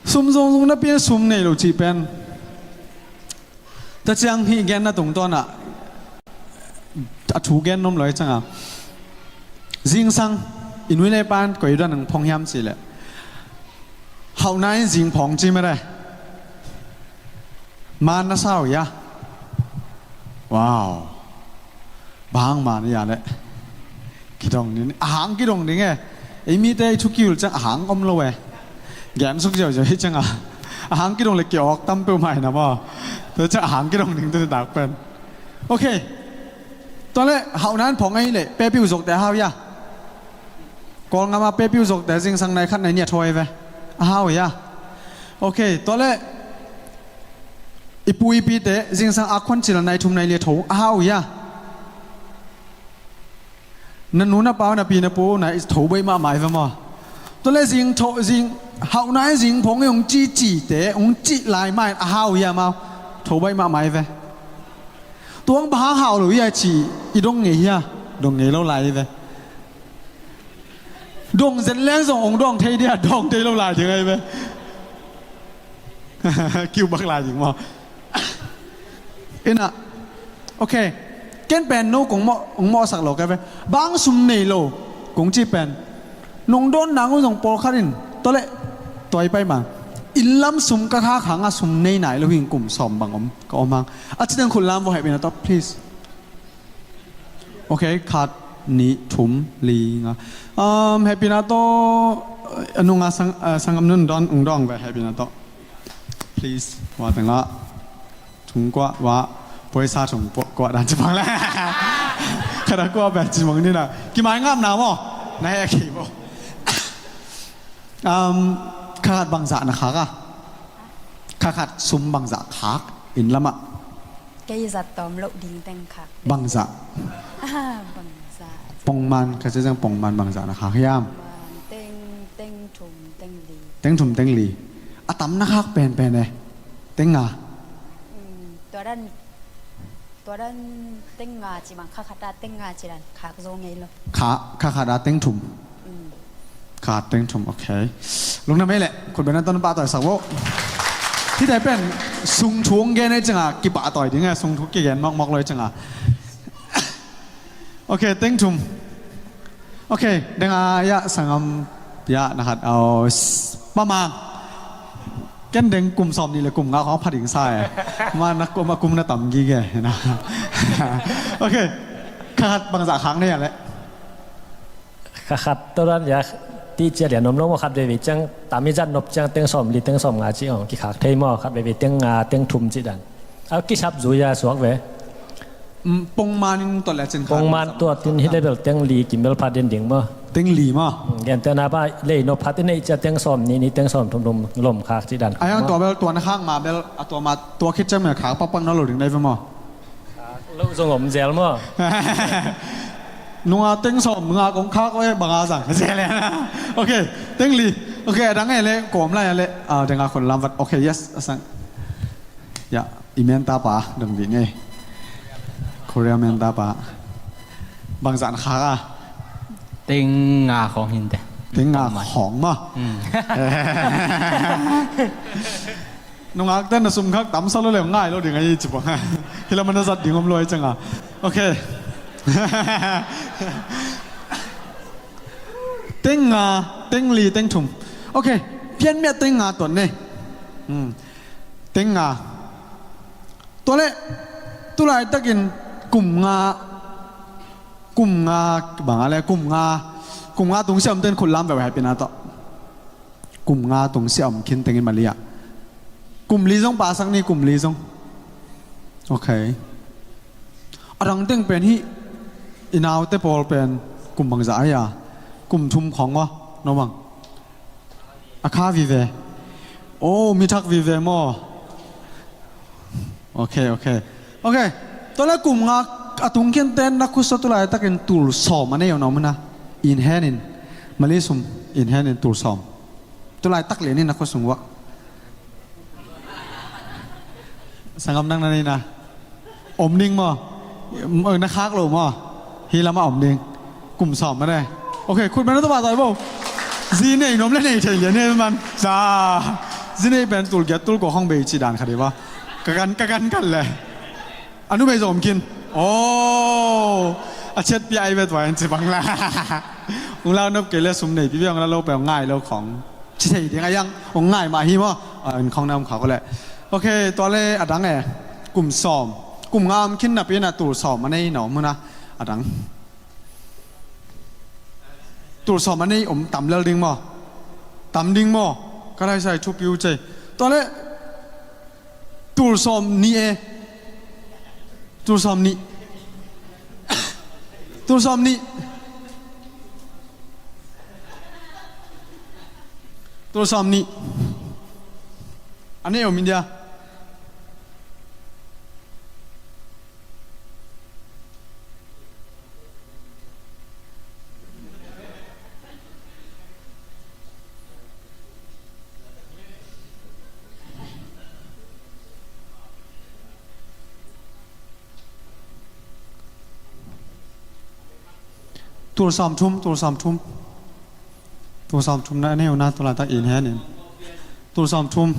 Sum zongzong napi inah sum nei lo cih pen. Tua ciang hih genna tungtawnah a thu gen nuam lo hi cianga. Zingsang i nu le pa in koi dan ang phong hiam cih leh. Hauhna in zing phong ci mah e. Maan na sa uh hia? Wow. Bang maan hia leh. Kidong ding, a hang kidong ding e. Ei mite i thu kihilh ciang a hang om lo e. Gen suk ziauziau hi cianga. A hang kidong le kiawk tam peuhmah hi na maw. Tua ciang a hang kidong ding tua tak pen. Ok. Tua leh hauhna in phong ahih leh pepi uh zuakte a hau hia? Kawlgam a pepi uh zuakte zingsang nai khat nai nih a thawi ve. A hau hia? Ok. Tua leh i pu i pite zingsang a khuan cil a nai thum nai li a tho a hau hia? Na nu na pa na pi na pu na i tho baih mahmah i ve maw? Tua leh zing tho, zing hauhna in zing phong i hong ci cite hong cih lai mah in a hau hia mau? Tho baih mahmah i ve. Tuang bang hang hau lo hia ci i dong ngei hia? Dong ngei lo lai i ve. Dong zet leng zong hong dong thei dia, dong thei lo lai ding a i ve. Kiu bak lai ding maw? Ina, ok. Ken pen no kong mawh, kong mawhsak lo ka ve. Bang sum nei lo kong ci pen. Nong dawn nang uh zong pawlkhat in. Tua leh, tua i pai ma. Inn lam sum ka khak hang a sum nei nai lo hi ing, kum sawm bang om ka om hang. A ci teng khut lam vua, hehpihna tawh, please. Ok, khat, nih, thum, li, nga. Um, hehpihna tawh, a nunga sang, uh, sanggam nun dawn, ung dawng ve, hehpihna tawh. Please, vua tengah. Thungkuah, vua, poisa thungkuah dan ci bang le. Khat a kuah pen ci mang ni na. Kimai ngam na maw. Na heh kei maw. Um, kha khat bangzah na khak a? Kha khat sum bangzah khak inn lamah? Kei zat tawm loh ding teng khak. Bangzah? Ah, bangzah. Pongman, ka ci zang pongman bangzah na khak hiam? Pongman, teng, teng thum, teng li. Teng thum, teng li. A tam na khak penpen e. Teng nga. Mm, tua dan, tua dan teng nga ci bang, kha khat a teng nga ci dan khak zo ngei lo. Kha, kha khat a teng thum. Mm. Kha teng thum, ok. Lungdam ei leh, khut beng na tawh pahtawi sak vo. Hihte pen sung thu hong gen ei cianga kipahtawi ding e, sung thu kigen mawkmawk lo ei cianga. Ok, teng thum. Ok, deng a, ya, sanggam, ya, na khat, au, s-, Mamang. Ken deng kum sawm nih le kum nga khawng pha ding sa e. Ma na kum, a kum na tam gige na. Ok, kha khat bangzah khak nei a leh? Kha khat tua dan ya, ti cia lian om lo maw, khat veve ciang, tam i zat nop ciang, teng sawm li, teng sawm nga ci ong, kikhak thei maw, khat veve teng nga, teng thum ci dan. A kisap zui a suak ve. Mm, pongman in tuat le cin kha. Pongman tuat in hi le bel teng li kim bel pha den ding maw. Teng li maw. Mm, gen te na ba lei nop khat in nei cia teng sawm nih, nih teng sawm thum, thum lom khak ci dan. A yang tua bel tua na khak ma bel a tua ma tua khit ciang me khak pakpak na lo ding nei ve maw. Lo zong om zel maw. Nunga teng sawm nga kong khak ve banga zang zel e. Ok, teng li. Ok, a dang e le kawm lai a le. Ah, deng a khut lam vat. Ok, yes, a sang. Ya, i menta pa dong ding e. Korea menta pa. Bangzah na khak a? Teng nga khawng hi inteh. Teng nga khawng maw. Mm. Nungak ten na sum khak tam sa lo le ngai lo ding a hi ci bang. Hi lam a na zat ding om lo a hi cianga. Ok. Teng nga, teng li, teng thum. Ok. Pian miah teng nga tuan ne. Hmm. Teng nga. Tua leh, tu laitakin kum nga, kum nga bang a le, kum nga, kum nga tungsiah om ten khut lam veu, hehpihna tawh. Kum nga tungsiah om khin tengin mali ah. Kum li zong pasak ni, kum li zong. Ok. A dang teng pen hih, i naute pawl pen kum bangzah a hi a, kum thum khawng maw, no bang. A kha vive. Oh, mi thak vive maw. Ok, ok. Ok. Tua le kum nga a tung khin ten na khut sung tu laitakin tul sawm a nei uh na om uh na. In hand in. Mali sum in hand in tul sawm. Tu laitak lian in na khut sung uah. Sanggam nang na nei na. Om ding maw? Na khak lo maw? Hi lamah om ding. Kum sawm mah ne. Ok, khut beng na tawh pahtawi bo. Zi nei nuam le nei thei lian hi man. Za. Zi nei pen tul giat tul kua khawng bei ci dan kha dei ba. Ka gan, ka gan kan le. A numei zong om khin. Oh. A ciat pia ai vet vai an ci bang la. Ung lau nop kei le sum nei pi bia ung la lo pe ung ngai lo khawng. Ci thei ding a, yang ong ngai mah hi maw. A, in khawng na om kha ko leh. Ok, tua le a dang e. Kum sawm. Kum nga om khin napi na tul sawm a nei na om uh na. A dang. Tul sawm a nei om tam lel ding maw. Tam ding maw. Ka lai sai thupi uh cei. Tua le Tul sawm nih e. Tul sawm nih. Tul sawm nih. Tul sawm nih. A nei om India. Tul sawm thum, tul sawm thum. Tul sawm thum na, a nei uh na, tu laitak in hen in. Tul sawm thum.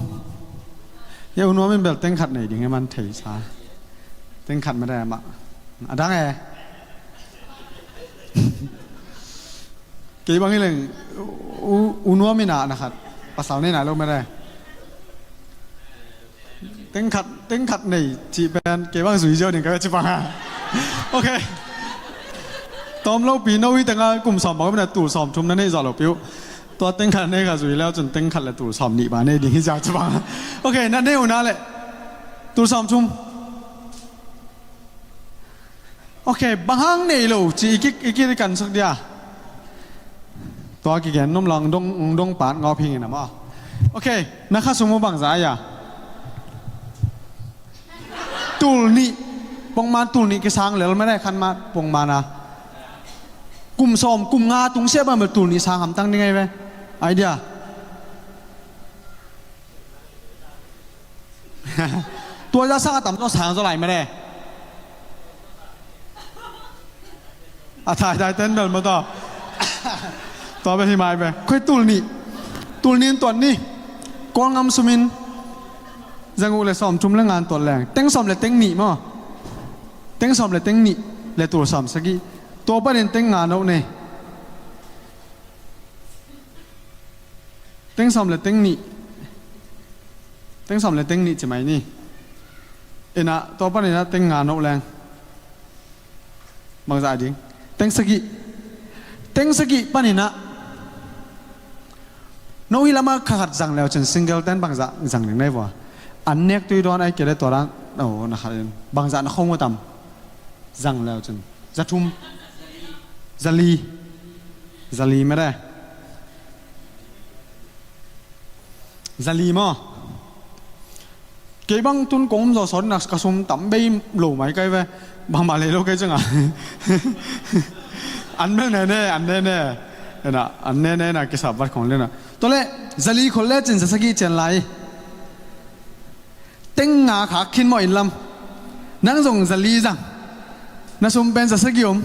Hia U Nuam in bel teng khat nei ding e, man thei sa. Teng khat mah dai mah. A dang e. Kei bang hi leng, U, U Nuam in a na khat. Pasal nei nai lo mah dai. Teng khat, teng khat nei cih pen kei bang zui ziau ding ka ve ci bang a. Ok. Tawm lopi no i tengah kum sawm bang bena tul sawm thum na neih zawh lopi uh. Tua teng khat nei kha zui leu cun teng khat le tul sawm nih bang nei ding hi ziau ci bang a. Ok, na nei uh na le tul sawm thum. Ok, bang hang nei lo ci i ki, i ki kan sak dia. Tua kigen nom lang dong, dong pan ngau phing in a maw. Ok, na kha sum uh bangza a ia. Tul nih, pongman tul nih kisang lel mene khan ma pongman a. Kum sawm, kum nga tung sia bang bel tul nih sang hamtang ding ai ve. Idea. Tua za sang a tam zaw sang zaw lai mene. A thai thai ten bel maw tua. Tua bel hi mai bel. Khoi tul nih. Tul nih in tuan ni. Kawl ngam sumin. Zang uh le sawm thum le ngan tuan leng. Teng sawm le teng nih maw. Teng sawm le teng nih. Le tul sawm sagih. Tua panin teng nga no nei. Teng sawm le teng nih. Teng sawm le teng nih ci mai ni. Ina, tua panin a teng nga no leng. Bangza ding. Teng sagih. Teng sagih panin a. No hi lama kha khat zang leu cin single ten bangza zang ding nei vua. An nek tui dawn ai kele tua dan. Oh, na khat in. Bangza na khong tam. Zang leu cin. Za thum. Za li. Za li mene. Za li maw. Kei bang tun kong um zaw sawt nak ka sum tam bei lo mai kai ve. Bangmah lei lo kei cianga. An bel nene, an nene. Ena, an nene na kisap vat khong lena. Tua le, za li khol le cin za sagih cian lai. Teng nga khak khin mawh in lam. Nang zong za li zang. Na sum pen za sagih om.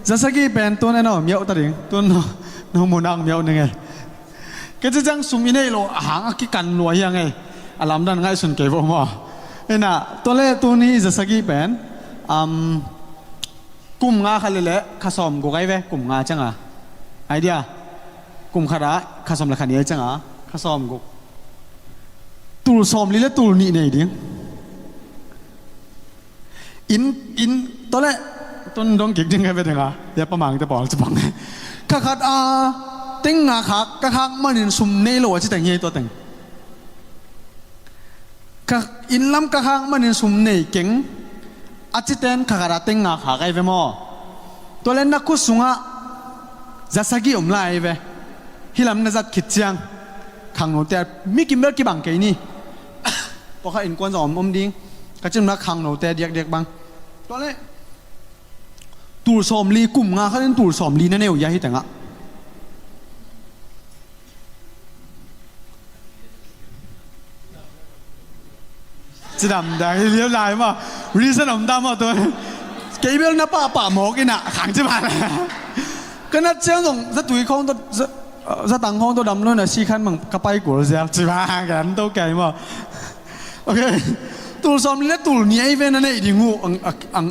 Za sagih pen tun eno miauh ta ding. Tun no, no mu nang miauh ning e. Kei ci ciang sum i neih lo a hang a kikan lua hiang e. A lamdan ngaihsun kei vo maw. Ina, tua le tuni za sagih pen. Am, kum nga khat le le kha sawm guk ai ve, kum nga cianga. Idea. Kum khat a kha sawm le kha nih ai cianga. Kha sawm guk. Tul sawm li le tul nih nei ding. In, in, tua le tun dong kik ding ai ve ding a. Ya pa mang te pawl ci bang. Kha khat a teng nga khak, ka khak manin sum nei lo a ci teng hi tua teng. Ka inn lam ka khak manin sum nei keng a citen kha khat a teng nga khak ai ve maw. Tua le na khut sungah za sagih om lai ai ve. Hi lam na zat khit ciang khangnote a mi kim bel kibang kei ni. Tua kha innkuan zong om om ding. Ka cin na khangnote diakdiak bang. Tua le tul sawm li kum nga khat in tul sawm li na neu ia hi tengah. Cidam dang hi liau lai maw. Reason om ta maw tu. Kei bel na pahpah mawk ina khang ci bang. Ka nat ciang zong zatui khawng tawh, za, zatang khawng tawh dam lo na si khan mang ka pai kul zial ci bang. Ka an to kei maw. Ok. Tul sawm li le tul nih ai ve na neih ding uh ang, ang, ang.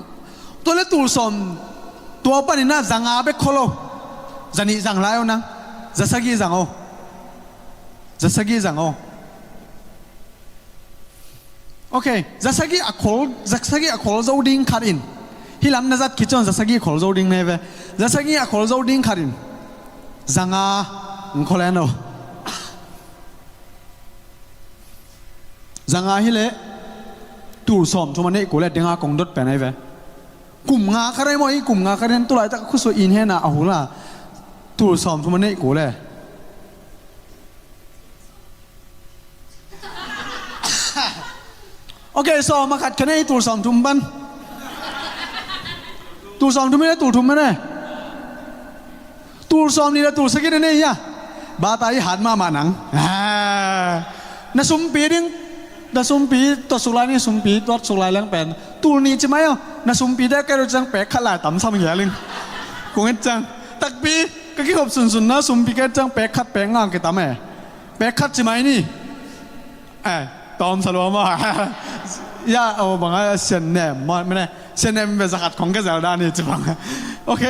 Tua le tul sawm tua panin a za nga bek khol o. Za nih zang lai o nang. Za sagih zang o. Za sagih zang o. Ok, za sagih a khol, za sagih a khol zo ding khat in. Hi lam na zat khit ciang za sagih khol zo ding nei ve. Za sagih a khol zo ding khat in. Za nga ang khol en o. Za nga hi le tul sawm thum a neih kul le denga kong dot pen ai ve. Kum nga kha rei maw i kum nga kha den tulai tak khusu in hena a hula. Tul sawm thum a neih kul le. Ok, sawm a khat ka nei tul sawm thum pan. Tul sawm thum i le tul thum mene. Tul sawm nih le tul sagih na nei hia. Bata i hat mahmah nang. Ah. Na sumpi ding. Na sumpi tuat suk lai ni sumpi tuat suk lai leng pen. Tul nih ci mai aw. Na sumpi dek kei duk ciang pek khat lai tam sam ngia ling. Kung et ciang. Takpi ka kikhop sunsun na sumpi kei ciang pek khat pek ngang kitam e. Pek khat ci mai ni. Eh, tawm sa lua maw. Ya, oh, bang a sian nem maw, mene. Sian nem ve za khat khong ka zel dan ni ci bang. Ok.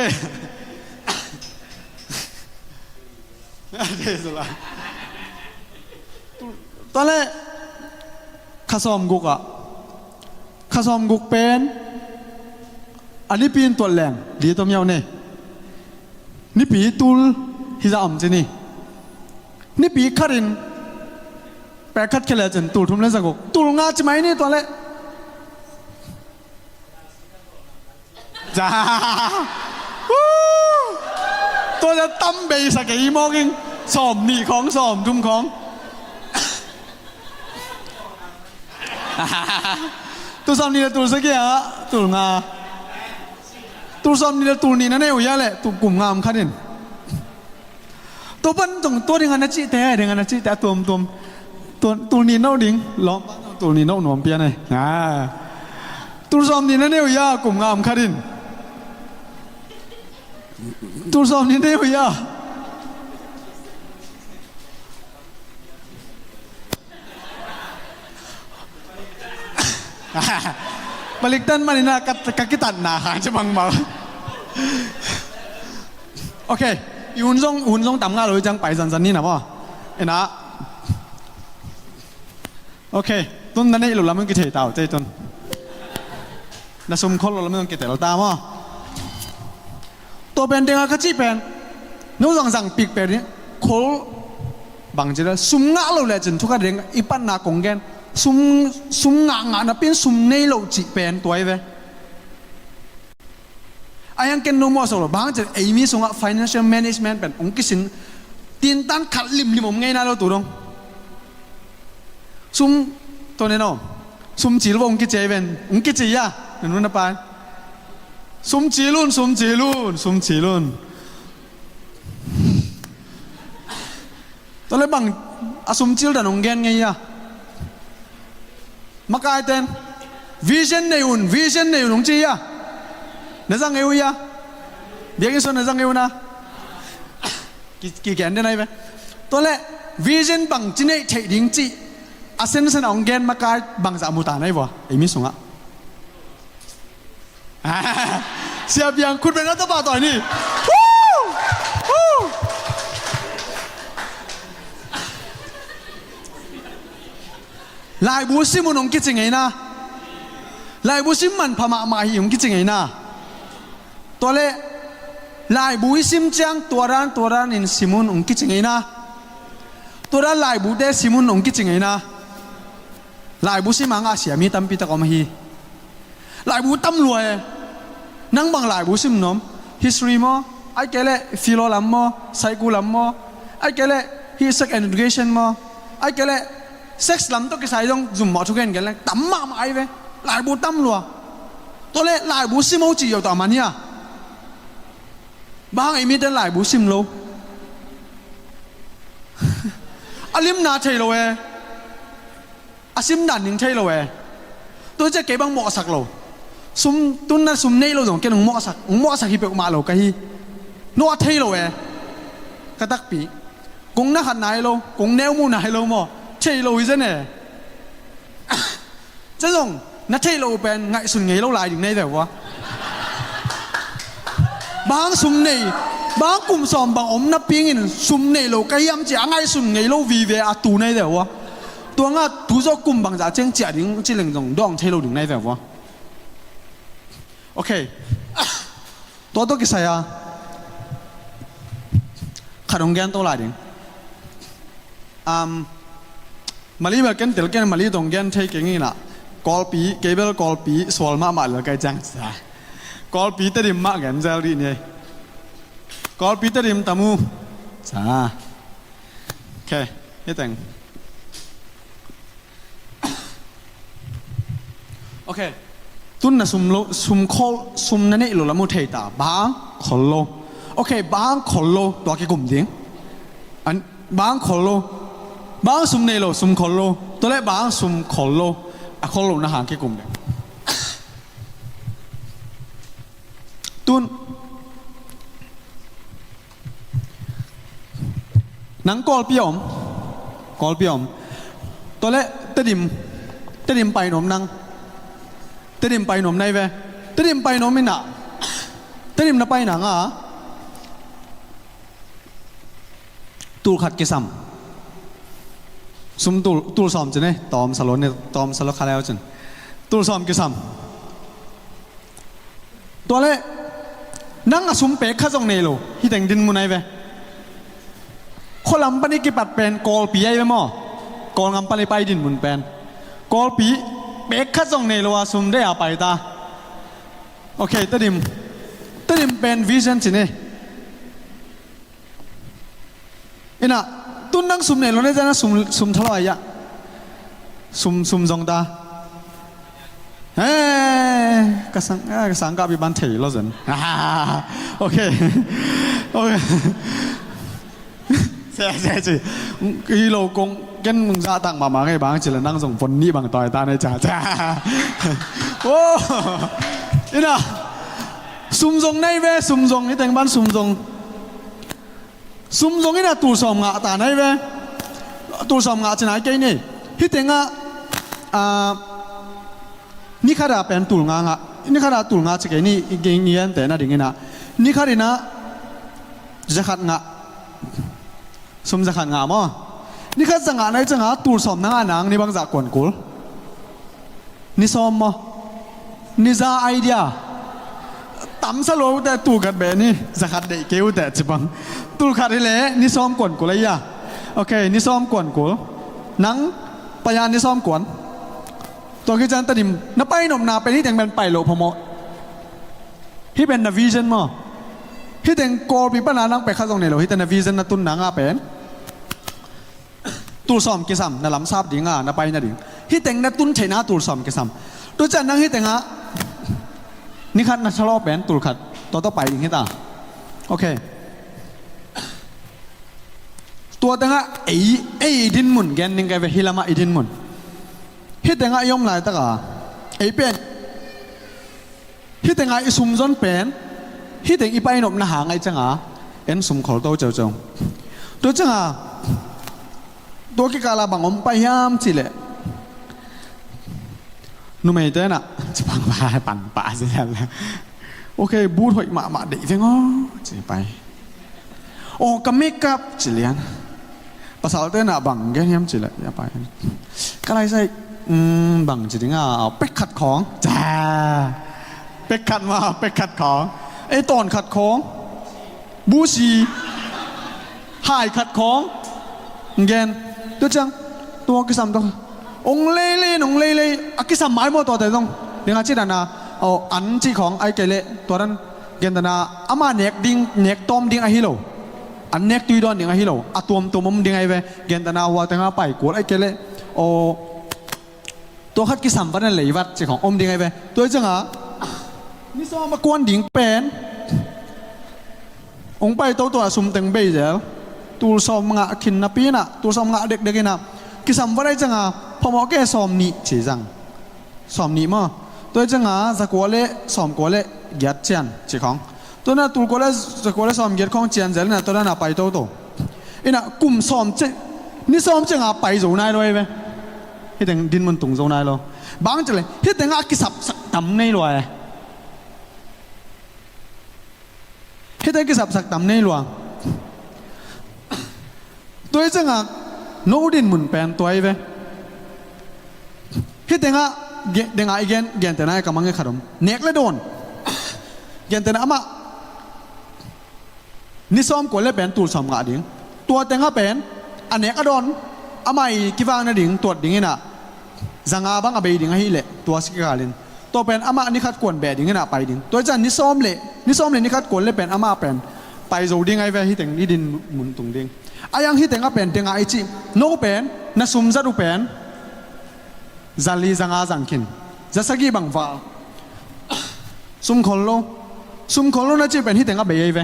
Tua le Kha sawmguk ah, kha sawmguk pen a nipi in tuat leng li tom yau nei. Nipi tul hizah om ci ni. Nipi khat in pek khat khia le cin tul thum le zaguk, tul nga ci mai ni tua leh. Za. Woo! Tua za tam bei sa kei mawk ing. Sawm nih khawng, sawm thum khawng. Tul sawm nih le tul sagih ah tul nga. Tul sawm nih le tul nih na nei uh hia leh tul kum nga om khat in. Tua pan zong tua ding a na cihte, ding a na cihte a tuamtuam. Tua, tul nih no ding, lawm pan zong tul nih no nuam pian ai. Ah. Tul sawm nih na nei uh hia, kum nga om khat in. Tul sawm nih na nei uh hia. Balik tan man ina ka, ka kitatna hang ci bangmah. Ok, i hun zong, hun zong tam ngah lo i ciang pai zanzan ni na maw. Ina. Ok, tun na neih lo lam in kithei ta uh, tei tun. Na sum khol lo lam in kitel ta maw. Tua pen ding a ka cih pen no zangzang pik pen khol bang ci le sum ngah lo le cin thu ka ding i patna kong gen. Sum, sum ngah ngah napi in sum nei lo cih pen tua hi ve. A hiang ken no mawhsak lo bang ci le ei mi sungah financial management pen ong kisin tintan khat limlim om ngeina lo tu dong. Sum, tua nen aw. Sum cil vo ong kici ei ven. Ong kici ia. Na nu na pa. Sum cil un, sum cil un, sum cil un. Tua le bang a sum cil dan ong gen ngei ia. Makai ten. Vision nei un, vision nei un ong ci ia. Na zang ei uh ia. Biakinn sung na zang ei uh na. Ki, ki gen den ai ve. Tua le vision bang ci neih theih ding cih a sensen a ong gen makai bangzah mu ta nai vua ei mi sungah. Sia Biang khut pen a tapa tawi ni. Woo! Woo! Laibu sim un ong kici ngeina. Laibu sim manpha mahmah hi ong kici ngeina. Tua le laibu i sim ciang tua dan tua dan in sim un ong kici ngeina. Tua dan laibute sim un ong kici ngeina. Laibu sim a ngah sia mi tampi tak om ahi. Laibu tam lua e. Nang bang laibu sim nuam? History maw? Ai kei le philo lam maw? Psycho lam maw? Ai kei le hi sex and education maw? Ai kei le sex lam tawh kisai zong zum mawh thu gen gen le tam mahmah ai ve. Laibu tam lua. Tua le laibu sim ho ci yo ta man hia. Bang ei mite laibu sim lo. A limna thei lo e. A sim dan ning thei lo e. Tua ciah kei bang mawhsak lo. Sum tunna sum nei lo zong ken ung mawhsak, ung mawhsak hi peuhmah lo ka hi. No a thei lo e. Ka takpi. Kong na khat nai lo, kong neu mu nai lo maw. Thei lo hi zen e. Cia zong na theih loh uh pen ngaihsun ngei lo lai ding nei ve ua. Bang sum nei, bang kum sawm bang om napi in sum nei lo ka hiam ci a ngaihsun ngei lo vive a tu nei ve ua. Tua ngah tu zawh kum bangzah ciang ciah ding ci leng zong dawng thei lo ding nei ve ua. Ok. Tua tawh kisai a khat hong gen to lai ding. Um, Mali bel ken tel ken Mali tawh hong gen thei keng inah Kawlpi, kei bel Kawlpi sual mahmah lel kai ciang sa. Kawlpi Tedim mah gen zel dih ni. Kawlpi Tedim tamu sa. Ok, hi teng. Ok. Tun na sum lo, sum khol, sum na neih lo lam uh thei ta. Bang khol lo. Ok, bang khol lo. Tua kikum ding. An, bang khol lo. Bang sum nei lo, sum khol lo. Tua le bang sum khol lo. A khol lo na hang kikum ding. Tun. Nang Kawlpi a om. Kawlpi a om. Tua le Tedim. Tedim pai nuam nang. Tedim pai nuam nai ve. Tedim pai nuam inah. Tedim na pai nang a. Tul khat kisam. Sum tul, tul sawm ci ni, tawm sa lo ni, tawm sa lo kha leu cin. Tul sawm kisam. Tua leh nang a sum pek khat zong nei lo, hih teng din mun ai ve. Khualam pan i kipat pen Kawlpi ai ve maw? Kawlngam pan i pai din mun pen Kawlpi. Pek khat zong nei lo a sum deih a pai ta. Ok, Tedim. Tedim pen vision ci ni. Ina, tun nang sum nei lo na, zana sum, sum thalawh ai a. Sum, sum zong ta. Eh, ka sang, ah, ka sang ka bi ban thei lo zen. Ok. Ok. Sia, sia, ci. I lo kong, ken mung za tang mama ngai bang ci la nang zong pon ni bang toi ta nei ca, ca. Oh. Ina. Sum zong nei ve, sum zong, i teng ban sum zong. Sum zong ina tul sawm ngah ta nei ve. Tul sawm ngah ci nai kei ni. Hih tengah, ah, ni khat a pen tul nga ngah. Ni khat a tul nga ci kei ni, i gen, i gen te na ding ina. Ni khat ina za khat ngah. Sum za khat ngah maw? Ni khat za ngah nai cianga tul sawm na ngah nang ni bang zah kuan kul. Ni sawm maw? Ni za idea. Tam sa lo uh teh tul khat beh ni, za khat deih kei uh teh ci bang. Tul khat hi leh ni sawm kuan kul ai a. Ok, ni sawm kuan kul. Nang pai a ni sawm kuan. Tua khit ciang Tedim na pai nopna pen hih teng pen pai loh phamawh. Hih pen na vision maw? Hih teng Kawlpi pan a nang pek khat zong nei lo, hih teng na vision na tun nang a pen tul sawm kisam, na lamsap ding a, na pai nading. Hih teng na tun theihna tul sawm kisam. Tua ciang nang hih tengah ni khat na thalawh pen tul khat. Tua tawh pai ding hi ta. Ok. Tua tengah ei, ei i din mun gen ding ka ve, hih lamah i din mun. Hih tengah i om laitak a ei pen, hih tengah i sum zon pen, hih teng i pai nopna hang ai cianga en sum khol to ceuceu. Tua cianga tua kikala bang om pai hiam cih leh, numeite na ci pang pa, pang pa ci leh. Ok, but hoih mahmah deih veng aw ci pai. Aw, ka makeup ci lian. Pasalte na bang gen hiam ci leh, ya pai. Ka lai sai, mm, bang ci ding a, pek khat khawng. Ca. Pek khat ma, pek khat khawng. Ei, tawn khat khawng. Busi. Hai khat khawng. Gen. Tua ciang. Tua kisam tua. Ong leilei, ong leilei. A kisam mai maw tuate zong. Ding a ci dan a. Aw, an ci khawng ai kei leh. Tua dan. Gen dan a. Ama nek ding, nek tawm ding ahi lo. An nek tui dawn ding ahi lo. A tuamtuam om ding ai ve. Gen dan a hua teng a pai kul ai kei leh. Aw. Tua khat kisam vat a leivat ci khawng om ding ai ve. Tua cianga. Ni sawm a kuan ding pen. Ong pai toto a sum teng bei zel. Tul sawm ngah khin napi ina, tul sawm ngah dekdek ina. Kisam vat ai cianga, phamawh kei sawm nih ci zang. Sawm nih maw? Tua cianga, za kua le sawm kua le giat cian ci khawng. Tua na tul kua le za kua le sawm giat khawng cian zel ina, tua na pai toto. Ina kum sawm ci, ni sawm cianga pai zo nai lo ai ve. Hih teng din mun tung zo nai lo. Bang ci leh, hih tengah kisapsak tam nei lo ai. Hih teng kisapsak tam nei lua. Tua hi ciangah no din mun pen tua hi ve. Hih tengah ge-, tengah i gen, gentehna i kamang i khat om. Nek le dawn. Gentehna amah ni sawm kua le pen tul sawm ngah ding. Tua tengah pen a nek a dawn, amah i kivak nading tuat ding inah, za nga bang a bei ding ahih leh tua si kikalin. Tua pen amah ni khat kuan beh ding inah pai ding. Tua hi ciang ni sawm le, ni sawm le ni khat kuan le pen amah pen pai zo ding ahi ve, hih teng i din mun tung ding. A yang hih tengah pen tengah i cih no pen na sum zat uh pen za li za nga zang khin. Za sagih bang val. Sum khol lo. Sum khol lo na cih pen hih tengah bei ahi ve.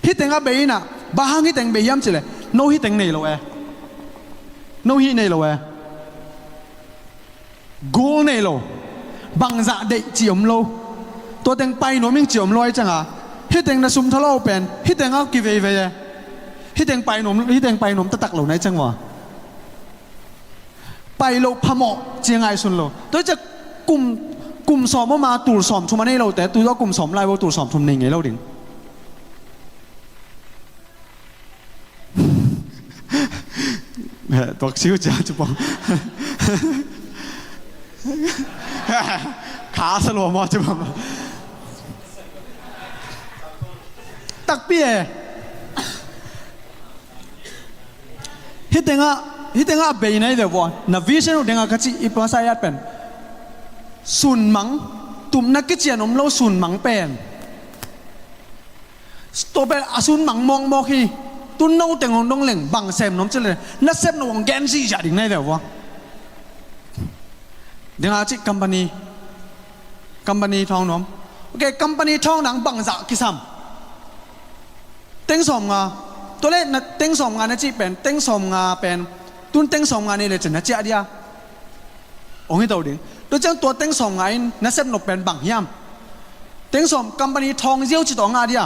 Hih tengah bei inah, bang hang hih teng bei hiam cih leh, no hih teng nei lo e. No hih nei lo e. Goal nei lo. Bangzah deih cih om lo. Tua teng pai nuam ing cih om lo ahi ciangah, hih teng na sum thalawh pen hih tengah kiveivei e. Hih teng pai nuam, hih teng pai nuam taktak lo na ahi ciang ua. Pai loh phamawh ci a ngaihsun lo. Tua hi ciah kum, kum sawm om a tul sawm thum a nei lote, tu tawh kum sawm lai bo tul sawm thum nei ngei lo ding. Tuak siu cia cupong. Kha sa lua maw cupong. Takpi e. Hih tengah, hih tengah bei nai ve vua. Na vision uh tengah ka cih i pasa iat pen, sunmang, tupna kician om lo sunmang pen, tua pen a sunmang mawkmawk hi. Tun no teng hong dong leng bang sem nuam ci le, na sep no hong gen zihziah ding nai ve vua. Dengah cih company, company thawng nuam. Ok, company thawng nang bangzah kisam? Teng sawm nga. Tua le na teng sawm nga na cih pen, teng sawm nga pen, tun teng sawm nga nei le cin na ciah dia. Ong hi to ding. Tua ciang tua teng sawm nga in na sep nop pen bang hiam? Teng sawm company thawng ziau ci tawh ngah dia.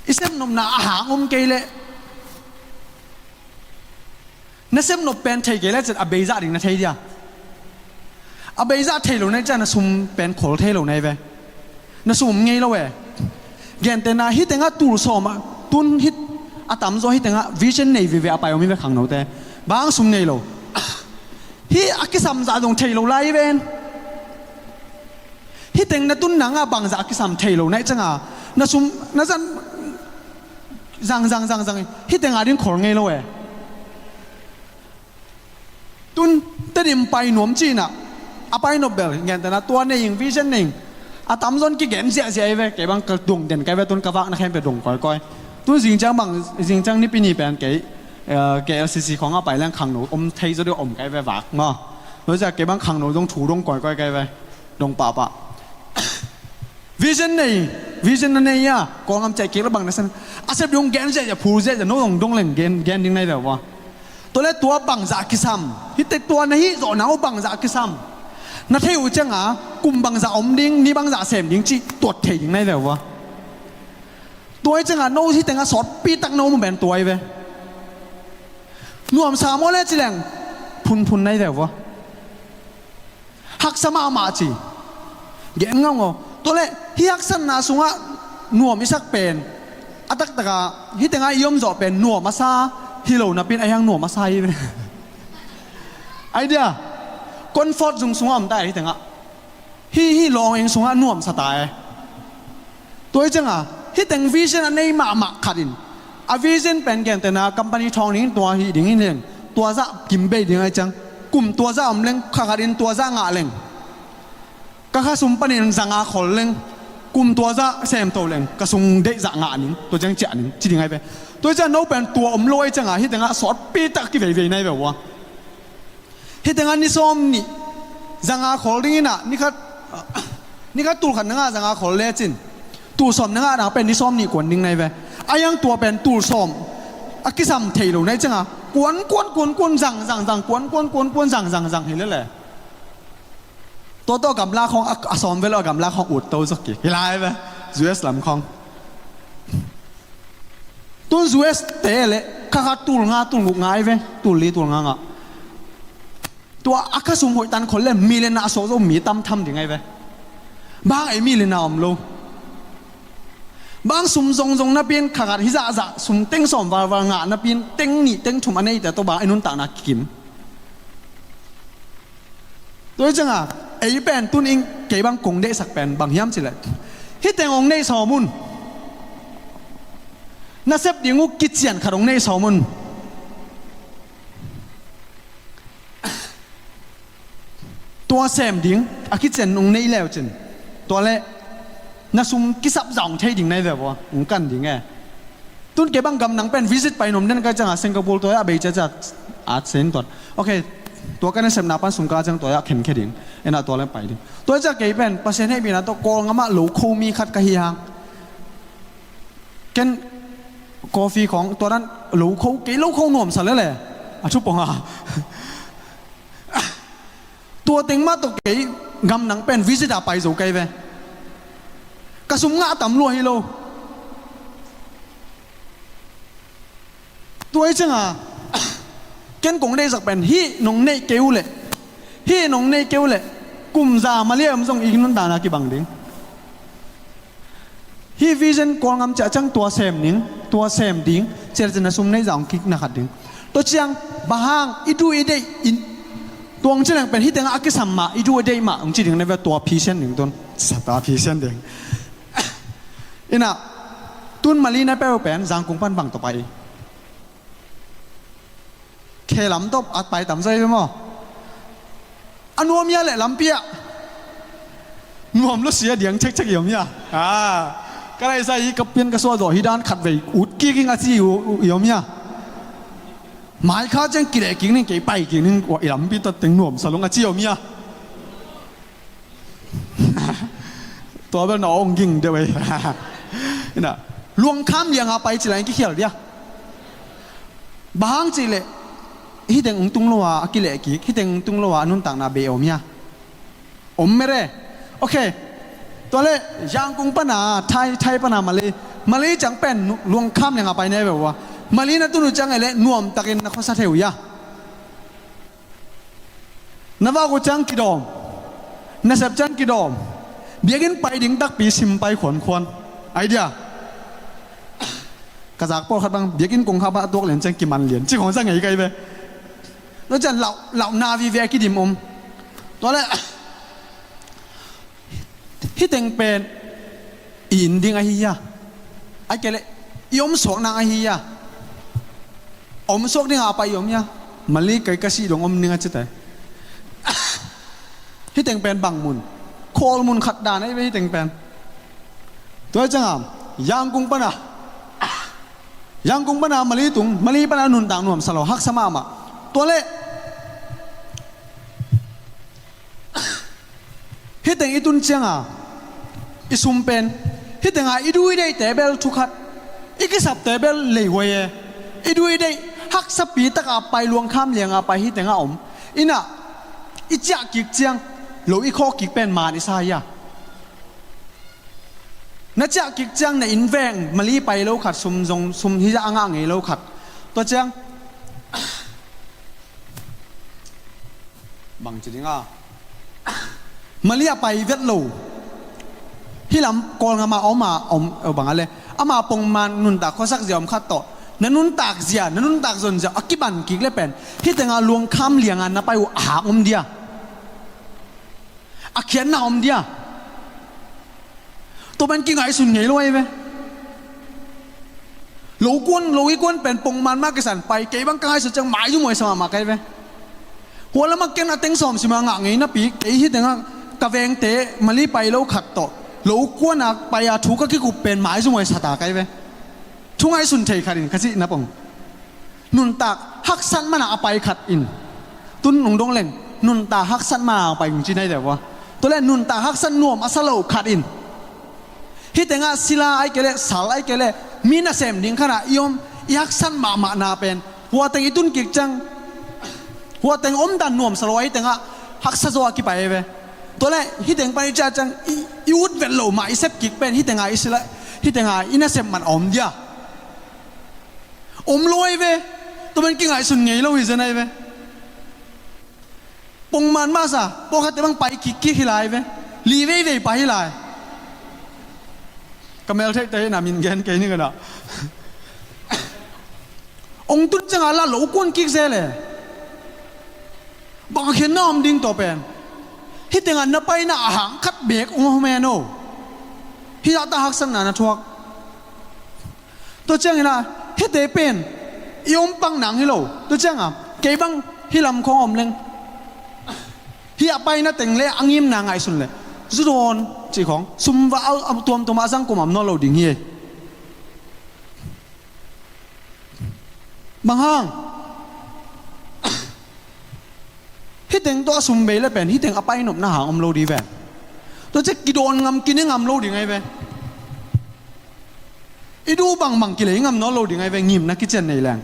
I sep nopna a hang om kei leh, na sep nop pen thei kei leh cin a beizah ding na thei dia. A beizah thei lo nai ciang na sum pen khol thei lo nai ve. Na sum om ngei lo e. Gentehna hih tengah tul sawm ah, tun hih a tamzaw hih tengah vision nei veve a pai om hi ve khangnote. Bang sum nei lo. Hih a kisam zah zong thei lo lai hi ven. Hih teng na tun nang a bangzah a kisam thei lo nai ciang a, na sum na zan zang zang zang zang, hih teng a ding khol ngei lo e. Tun Tedim pai nuam cin ah, a pai nop bel, gentehna tua nei ing, vision nei ing. A tamzaw in kigen ziahziah hi ve, kei bang ka dong den kai ve, tun ka vak na khempeuh dong kawikawi. Tun zingciang bang, zingciang Nipi ni pen kei, eh, K L C C khawng a pai leng khangno om thei zaw deuh om kai ve vak maw. Tua ciang kei bang khangno zong thu dong kawikawi kai ve. Dong pahpah. Vision nei, vision na nei a, Kawlgam ciah kik le bang na sem. A sep ding gen ziahziah, phul ziahziah, no dong dong leng gen, gen ding nai ve vua. Tua le tua bangzah kisam, hih tek tua na hih zawh nang uh bangzah kisam? Na theih uh ciang a, kum bangzah om ding, ni bangzah sem ding cih tuat thei ding nai ve vua. Tua hi ciang a, no hih teng a sawtpi tak no mu ben tua hi ve. Nuamsa maw le ci leng, phunphun nai ve vua. Haksa mahmah ci. Gen ngaungau. Tua le, hih haksatna sungah nuam i sak pen, a taktak a, hih tengah i om zawh pen nuam a sa hi lo napi in a hiang nuam a sa hi ve. Idea. Comfort zone sungah om ta e hih tengah. Hih, hih lawng eng sungah nuam sa ta e. Tua hi ciang a, hih teng vision a nei mahmah khat in, a vision pen gentehna company thawng ding tua hi ding hi leng, tua zah kim bei ding ahi ciang, kum tua zah om leng, kha khat in tua zah ngah leng, ka kha sum panin zanga khol leng, kum tua zah sem to leng, ka sung deih zah ngah ning, tua ciang ciah ning, ci ding ahi ve. Tua hi ciang no pen tua om lo ahi ciang a, hih tengah sawtpi tak kiveivei nai ve vua. Hih tengah ni sawm nih zanga khol ding in ah, ni khat, ni khat tul khat na ngah zanga khol lecin, tul sawm na ngah nang pen ni sawm nih kuan ding nai ve. A hiang tua pen tul sawm a kisam thei lo nai ciang a, kuan, kuan, kuan, kuan, zang, zang, zang, kuan, kuan, kuan, kuan, zang, zang, zang hi lele. Tua tawh gamla khawng a, a sawm ve lo, a gamla khawng ut to zok kik hi lai ve. U S lam khawng. Tun U S te le kha khat tul nga, tul guk ngai ve, tul li, tul nga ngah. Tua a kha sum hoih tan khol le millionaire a suak zo mi tam tham ding ahi ve. Bang ei millionaire om lo. Bang sum zongzong napi in kha khat hih zahzah sum teng sawm valval ngah napi in teng nih teng thum a neite tawh bang ei nuntakna kikim. Tua hi ciang a, ei pen tun in kei bang kong deihsak pen bang hiam cih leh, hih teng hong neih sawm un. Na sep ding uh kician khat hong neih sawm un. Tua sem ding a kician hong neih le uh cin, tua le na sum kisap zah hong thei ding nai ve vua, hong kan ding e. Tun kei bang gam nang pen visit pai nuam den ka hi ciang a, Singapore tua a bei ciacia a sen tuat. Ok, tua ka nasepna pan sum ka ciang tua a khenkhia ding. Ena tua le pai ding. Tua ciang kei pen Pasian hehpihna tawh Kawlgam ah lo kho mi khat ka hi hang. Ken coffee khawng tua dan lo kho, kei lo kho nuamsa lele. A thupong a. Tua teng mah tawh kei gam nang pen visit a pai zo kei ve. Ka sum ngah tam lua hi lo. Tua hi ciang a, ken kong deihsak pen hih nong neih kei uh leh, hih nong neih kei uh leh, kum za mah liai om zong i nuntakna kibang ding. Hih vision Kawlgam ciah ciang tua sem ning, tua sem ding, Cial cin na sum nei zah hong kik na khat ding. Tua ciang bang hang i duh i deih in tuang ci leng pen hih tengah a kisam mah i duh i deih mah hong ci ding na ve, tua phisian ding tun. Sata phisian ding. Inah tun Mali na peuh pen Zangkung pan bang tawh pai? Khe lam tawh a pai tam zaw hi ve maw? A nuam hia leh lampi ah nuam lo sia diang cekcek i om hia? Ka laisa hi ka pian ka suah zawh hi dan khat vei ut kik ing a ci i om hia? Mai kha ciang kileh kik ning, kei pai kik ning, i lampi tatteng nuamsa lo ing a ci i om hia? Tua bel na ong ging deuh ei. Inah luangkham lianga pai ci lai in kikhial dia. Bang hang cih leh hih teng ung tung lo a a kileh kik, hih teng ung tung lo a a nuntakna bei om hia? Om meh re. Ok. Tua leh Zangkung pana Thai, Thai pana Malay, Malay ciang pen luangkham lianga pai ne ve ua. Malay na tun uh ciang ei leh nuamtakin na khuasa thei uh hia? Na vak uh ciang kidawm, na sep ciang kidawm, biakinn pai ding takpi sim pai khuankhuan. Idea. Ka zak pawlkhat bang biakinn kongkhak bang a tuak lian ciang kiman lian ci khong sa ngei kai ve. Tua ciang lauh, lauhna vive a kidim om. Tua leh hih teng pen i inn ding ahi hia? Ai kei leh i om suak nang ahi hia? Om suak dinga a pai i om hia? Malay kai ka sih dong om ning a ci tai. Hih teng pen bang mun? Khawl mun khat dan ahi ve hih teng pen. Tua ciangah Zangkung pana, Zangkung pana Malay tung, Malay pana nuntak nuamsa lo, haksa mahmah. Tua leh hih teng i tun cianga i sum pen, hih tenga i duh i deihte bel thukhat, i kisapte bel leihuai e. I duh i deih haksapi taka pai, luangkham lianga pai, hih tenga om. Inah i ciah kik ciang lo i khawh kik pen man i sa hia? Na ciah kik ciang na inn veng Malay pai lo khat, sum zong sum hih zah a ngah ngei lo khat. Tua ciang bang ci ding a, Malay a pai vet lo, hih lam Kawlngam a om a om, eh, bang a le ama pongman nuntak khuasak zia om khat tawh na nuntak zia, na nuntak zon zia a kiban kik le pen hih tenga luangkham lianga na pai uh a hang om dia? A khiatna om dia? Tua pen kingaihsun ngei lo ahi ve. Lo kuan, lo i kuan pen pongman mah kisan pai, kei bang ka ngaihsut ciang maizum huai sa mahmah ka hi ve. Hua lamah ken a teng sawm sima ngah ngei napi, kei hih tengah ka vengte Malay pai lo khat tawh lo kuana pai a thu ka kikup pen maizum huai sa ta ka hi ve. Thu ngaihsun thei khat in ka cih na pong. Nuntak haksat mana a pai khat in, tun nung dong leng nuntak haksat mana a pai kung ci nai deuh a. Tua le nuntak haksat nuam a sa lo khat in, hih tengah sila ai kei le sal ai kei le mi nasem ding khanah i om, i haksat mahmahna pen hua teng i tun kik ciang, hua teng omdan nuamsa lo a, hih tengah haksa zaw a kipai ve. Tua le hih teng pan i ciah ciang i, i ut vet lo mah i sep kik pen hih tengah i sila, hih tengah i nasem man a om dia? Om lo ahi ve. Tua pen kingaihsun ngei lo hi zen ahi ve. Pongman masa pawlkhatte bang pai kikkik hi lai ve. Li veivei pai hi lai. Ka meltheihte hi na min gen kei ni ka na. Ong tun ciangah la lo kuan kik zel e. Bang a khenna om ding tua pen? Hih tengah na paina a hang khat beek ong om hen o. Hih zahta haksatna na thuak. Tua ciangin ah hihte pen i om pang nang hi lo. Tua ciangah kei bang hih lam khawng om leng, hih a paina teng le a ngimna ngaihsun le zu dawn cih khawng sum va a, a tuamtuam a zang kum am nawn lo ding hi. Bang hang? Hih teng tawh a sum bei le pen hih teng a pai nopna hang om lo ding ve. Tua ciah kidawn ngam, kine ngam lo ding ahi ve. I duh bangbang kilei ngam nawn lo ding ahi ve, ngimna kician nei leng.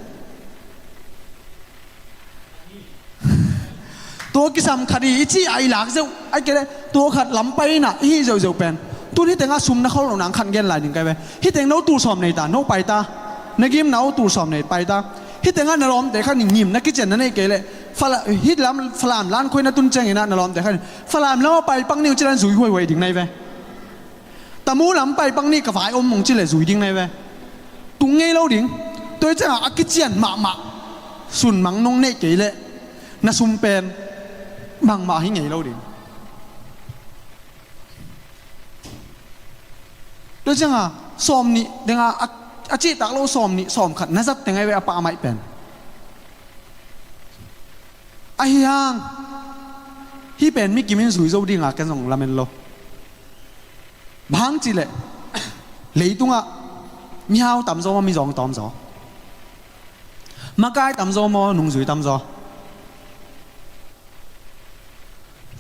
Tua kisam khat hi i cih a i lak zeuh ahi kei le tua khat lam pai inah i hih zeuhzeuh pen tun hih tengah sum na khol lo nang khan gen lai ding kai ve. Hih teng no tul sawm nei ta, no pai ta. Na gimna uh tul sawm nei pai ta. Hih tengah na lawmte khat in ngimna kician na neih kei leh Fala-, hih lam Falam lan khuai na tun ciangin ah na lawmte khat in Falam lam a pai pak ning uh ci lan zui huaihuai ding nai ve. Tamu lam pai pak ning ka vai om mong ci le zui ding nai ve. Tung ngei lo ding. Tua hi ciangah a kician mahmah sunmang nong neih kei leh na sum pen bangmah hi ngei lo ding. Tua hi ciangah sawm nih dengah a, a cihtak lo sawm nih sawm khat na zat teng ahi ve a pah maih pen. Ahi hang hih pen mi kim in zui zo dinga ken zong lamen lo. Bang hang cih leh leitungah mihau tamzaw maw, mizawng tawmzaw, makai tamzaw maw, nungzui tamzaw.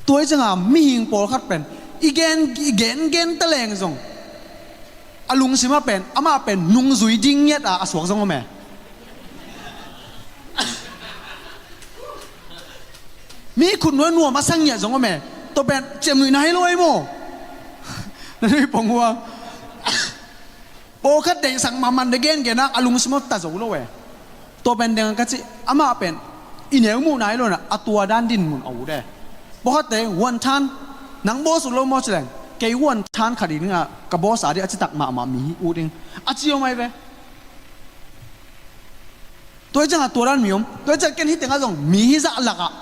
Tua hi ciangah mihing pawlkhat pen i gen, i gen, gen ta leng zong a lungsimah pen amah pen nungzui ding ngiat a, a suak zong om e. Mi khut nuai nuam a sang ngiat zong om e. Tua pen ciamnuihna hi lo ei maw? Na nui pong hua. Pawlkhat deihsak mahmah na gengen a, a lungsim aw ta zo lo e. Tua pen deng ka cih amah pen i neu muhna hi lo na, a tua dan din mun a ut e. Pawlkhatte huan than, nang bawl suk lo maw ci leng, kei huan than khat ding a ka bawl sa ding a citak mahmah mi hi ut ding a ci om ahi ve. Tua hi ciangah tua dan mi om. Tua hi ciangah ken hih tengah zong mi hi zah lakah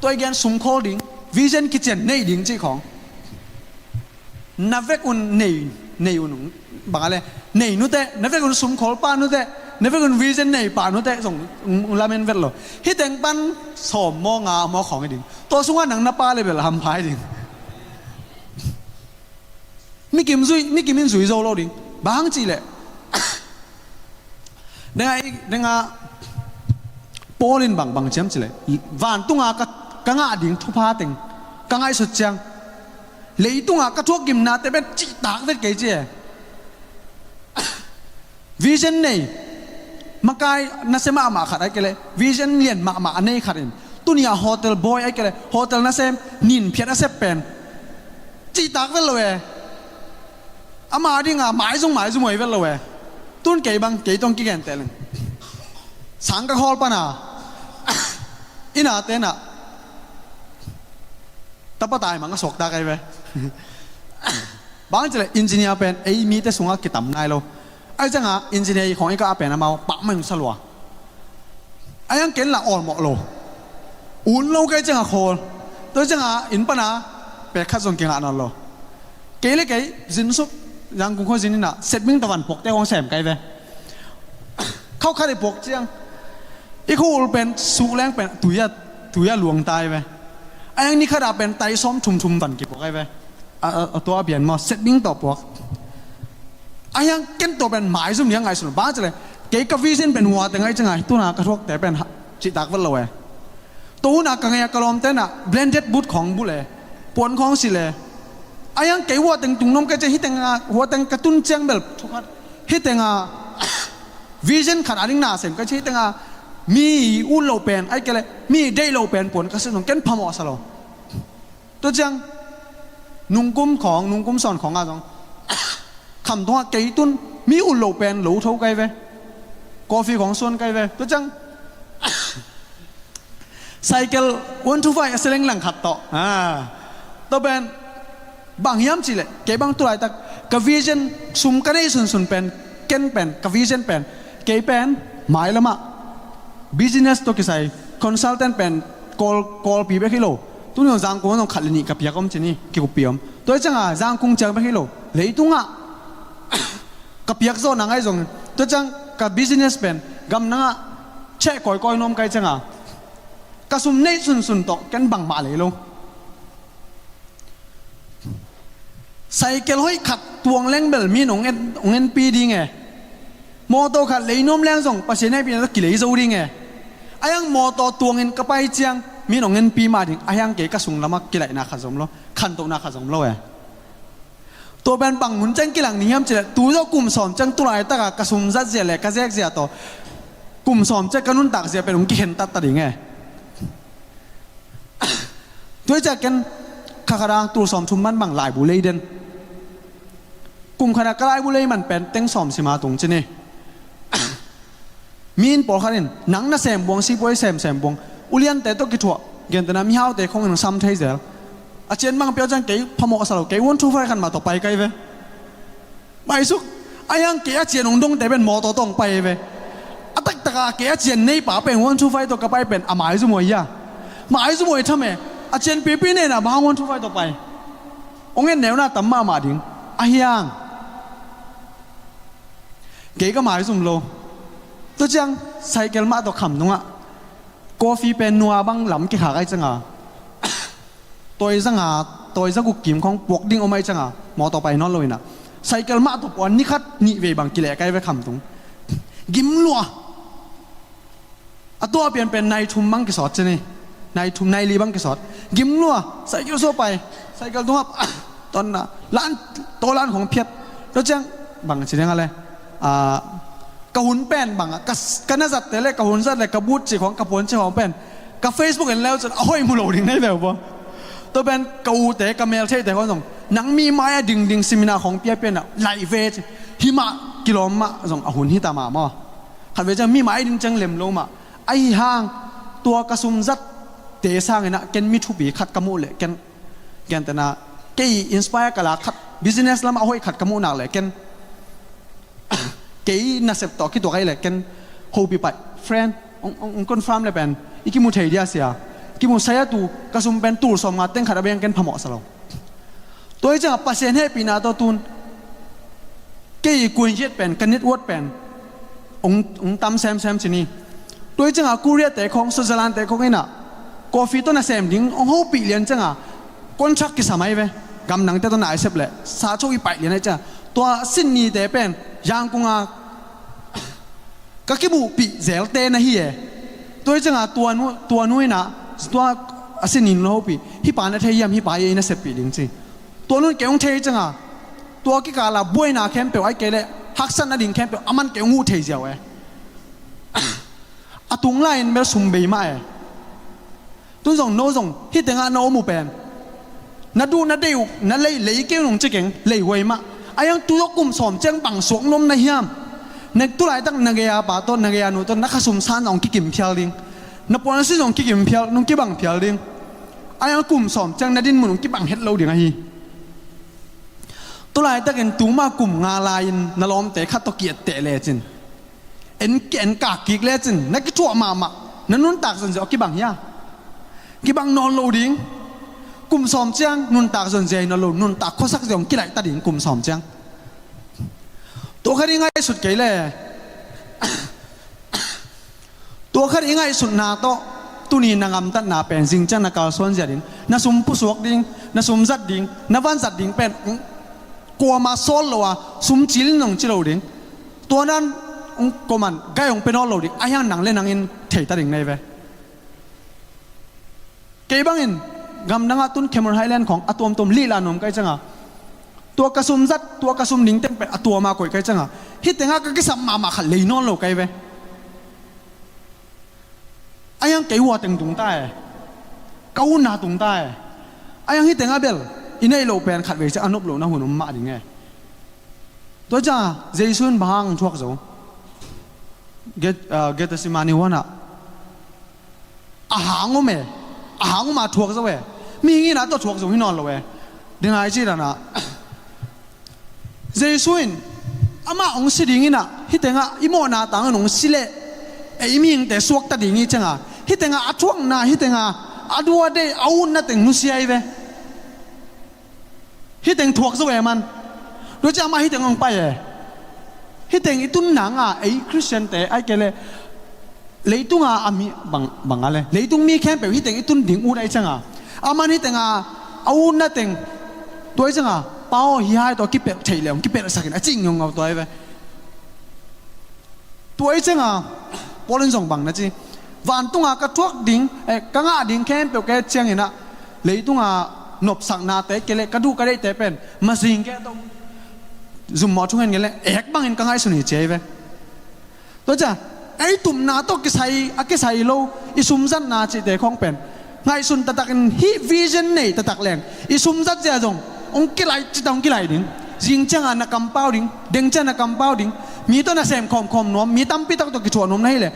tua i gen sum khawl ding, vision kician nei ding cih khawng. Na vek un nei, nei un bang a le, nei nuteh, na vek un sum khawl pah nuteh, na vek un vision nei pah nuteh zong lamen vet lo. Hih teng pan sawm maw, nga maw khawng hi ding. Tua sungah nang na pah le bel hampha hi ding. Mi kim zui, mi kim in zui zo lo ding. Bang hang cih leh, dengah, dengah Paul in bang, bang ciam cih leh, vantunga ka, ka ngah ding thupha teng ka ngaihsut ciang, leitungah ka thuak gimnate pen cihtak vet kei ci e. Vision nei, makai nasem mahmah khat ahi kei leh, vision lian mahmah a nei khat in tuni a hotel boy ahi kei leh, hotel nasem nin phiat a sep pen cihtak vet lo e. Ama dinga maizum, maizum ahi vet lo e. Tun kei bang, kei tong kigen teh leng, sang ka khawl pana ina tenah tapa taimang a suakta kai ve. Bang cih leh engineer pen ei mite sungah kitam nai lo. Ahi ciangah engineer i khawng i kah a pen amau pah mai hong sa lua. Ahi hang ken lah awlmawh lo. Un lo kai ciangah khawl. Tua ciangah inn pana pek khat zong kingah nawn lo. Kei le kei zinsuk, Zangkung khua zin inah setming tavan puakte hong sem kai ve. Khauh khat i puak ciang i khua ul pen suh leng pen tui a, tui a luang tai ve. Ahi hang ni khatah pen tai sawm thum thum van kipuak ai ve. A, a, a tua a bian maw, setming tawh puak. Ahi hang ken tua pen maizum ni a ngaihsun lo. Bang cih leh, kei ka vision pen hua teng ahi ciangah, tuna ka thuakte pen cihtak vet lo e. Tua huna ka ngei a ka lawmte na blended boot khawng bulh e, puan khawng silh e. Ahi hang kei hua teng tung nuam kai ciang, hih tengah hua teng ka tun ciang bel thukhat, hih tengah vision khat a ding na sem kai ciang, hih tengah mi ut lo pen ahi kei leh mi deih lo pen puan ka silh zong ken phamawh sa lo. Tua ciang nungkum khawng, nungkum sawn khawngah zong kham tungah kei tun mi ut lo pen lo tho kai ve. Coffee khawng suan kai ve. Tua ciang cycle one two five a seleng lang khat tawh. Ah. Tua pen bang hiam cih leh, kei bang tulaitak ka vision, sum ka neih sunsun pen, ken pen ka vision pen, kei pen mailamah business tawh kisai consultant pen Kawl, Kawlpi bek hi lo. Tuni zong Zangkung zong khat le nih ka piak om ci ni, kikuppi om. Tua hi ciangah Zangkung ciang bek hi lo, leitungah ka piak zawh nang ahi zong, tua ciang ka business pen gam nangah cheh kawikawi nuam kai ciangah ka sum neih sunsun tawh ken bangmah lei lo. Cycle hoih khat tuang leng bel min hong en, hong enpi ding e. Mawtaw khat lei nuam leng zong Pasian hehpihna tawh kilei zo ding e. Ahi hang mawtaw tuangin ka pai ciang min hong enpi mah ding, ahi hang kei ka sung lamah kilaihna khat zong om lo, khantohna khat zong om lo e. Tua pen bang hun ciang kilang ding hiam cih leh, tu zawh kum sawm ciang tulaitaka ka sum zatzia le ka zekzia tawh kum sawm ciang ka nuntakzia pen hong kikhen tatta ding e. Tua hi ciah ken kha khat a tul sawm thum man bang laibu lei den. Kum khat a ka laibu lei man pen teng sawm sima tung ci ni. Mi in pawlkhat in nang na sem buang, sipuai sem sem buang, uliante tawh kithuah, gentehna mihaute khong in sam thei zel. A cian bang piau ciang kei phamawh sa lo, kei one two five khan mah tawh pai kai ve. Maisuk, A hiang kei a cian hong dongte pen mawtaw tawh hong pai ve. A taktak a kei a cian neipa pen one two five tawh ka pai pen a maizum huai hia? Maizum huai tham e. A cian pipi nei na bang hang one two five tawh pai? Hong en neuna tam mahmah ding. A hiang kei ka maizum lo. Tua ciang cycle mah tawh kham tungah coffee pen nua bang lam kikhak ai cianga, tawi zanga, tawi zaguk kim khawng puak ding om ai cianga mawtaw pai nawn lo inah, cycle mah tawh puan ni khat nih vei bang kileh kai ve kham tung. Gim lua. A tua pianpen nai thum bang kisawt ci ni. Nai thum, nai li bang kisawt. Gim lua, cycle suah pai. Cycle tungah tonna lan, tawlan khawng phiat. Tua ciang bang ci ding a le, ah, ka hun pen bang a, ka, ka na zatte le ka hun zat le ka but ci khawng, ka puan ci khawng pen ka Facebook en leu cun a hoih mu lo ding nei veu bawm. Tua pen ka ute, ka mel theite khawng zong, nang mi mai a dingding seminar khawng piapianah laih ve ci. Himah kilawm mah zong a hun hita mahmah. Khat ve ciang mi mai ding ciang lem lo mah. Ahi hang tua ka sum zatte sanginah ken mi thupi khat ka muh leh ken, ken tena kei inspire ka lak khat, business lamah a hoih khat ka muh nak leh ken, kei nasep tawh kituak ahi leh ken hopih paih, friend, hong, hong, hong confirm le pen i kimu thei dia sia. Kimu sai a tu ka sum pen tul sawm nga teng khat a beng ken phamawh sa lo. Tua hi ciangah Pasian hehpihna tawh tun kei kuihiat pen, ka network pen hong, hong tam semsem ci ni. Tua hi ciangah Korea te khawng, Switzerland te khawng inah coffee tawh nasem ding hong hopih lian ciangah contract kisam ai ve. Gamdangte tawh na ai sep leh sa cho i paih lian ai ciangah tua Sydney te pen Yangon a ka kimuhpih zelte na hi e. Tua hi ciangah tua nu, tua nu inah, tua a sin in lo hopih, hih pa na thei hiam, hih pa hi ei na seppih ding ci. Tua nu in kei hong thei ciangah tua kikala buaina khempeuh ai kei leh haksatna ding khempeuh a man kei hong uh thei ziau e. A tung lai-in bel sum bei mah e. Tun zong no zong hih tengah na om uh pen na duh na deih uh na lei, lei kei uh nung ci keng, lei huai mah. A hiang tu tawh kum sawm ciang bang suak nuam na hiam? Na tulaitak na gei-a pa tawh, na gei-a nu tawh na khasum san zong kikim phial ding. Na puansi zong kikim phial, nung kibang phial ding. A hiang kum sawm ciang na dinmun nung kibang het lo ding ahi. Tulaitakin tuma kum nga lai-in na lawmte khat tawh ki-etteh lecin, en, en kak kik lecin na kithuah mahmah, na nuntak zonzia aw kibang hia? Kibang nawn lo ding. Kum sawm ciang nuntak zonzia hi nawn lo, nuntak khuasak zia hong kilaihta ding kum sawm ciang. Tua khat i ngaihsut kei le. Tua khat i ngaihsutna tawh tuni na gamtatna pen zing ciang na kalsuan zia ding, na sum pusuak ding, na sum zat ding, na van zat ding pen kuamah sawl lo a sum cilin zong ci lo ding. Tua nan kuaman gai hong pia nawn lo ding, a hiang nang le nangin theita ding nei ve. Kei bangin gamdangah tun Cameron Highland khawng a tuamtuam lihla nuam kai cianga, tua ka sum zat, tua ka sum ding teng pen a tuama koih kai cianga, hih tengah ka kisap mahmah khat lei nawn lo kai ve. A hiang kei hua teng tungta e, ka utna tungta e. A hiang hih tengah bel i neih loh pen khat vei ciang a nop lohna hun om mah ding e. Tua cianga Jesu in bang hang thuak zo? Get, ah, Gethsemane huanah a hang om e, a hang om a thuak zo e. Mihing in a tawh thuak zo hi nawn lo e. Dena i ci dana Jesu in amah hong si ding inah hih tengah i mawhna tangin hong si leh ei mihingte suakta ding hi cianga, hih tengah a thuakna, hih tengah a duh a deih a utna teng nusia hi ve. Hih teng thuak zo e man. Tua ciang amah hih teng hong pai e. Hih teng i tun nanga ei Khristiante ai kei le leitunga a mi bang, bang a le leitung mi khempeuh hih teng i tun ding ut ai cianga, a man hih tenga a utna teng tua ai cianga, Pa aw, hi hai tawh kipelh theih le hong kipelhsakin a cih ngiaungau tua ai ve. Tua ai cianga Paul in zong bang na ci, vantunga ka thuak ding, eh, ka ngah ding khempeuh ka et cianginah leitunga nopsaknate kei le ka duh ka deihte pen mazing kei tawh zummawh thungen kei le ek bangin ka ngaihsun hi ci ai ve. Tua cia ei tupna tawh kisai, a kisai lo i sumzatna cihte khawng pen ngaihsun taktakin hih vision nei taktak leng i sumzat zia zong hong kilai cita hong kilai ding. Zing cianga na kampau ding, deng cianga na kampau ding, mi tawh na sem khawmkhawm nuam, mi tampi tak tawh kithuah nuam na hi leh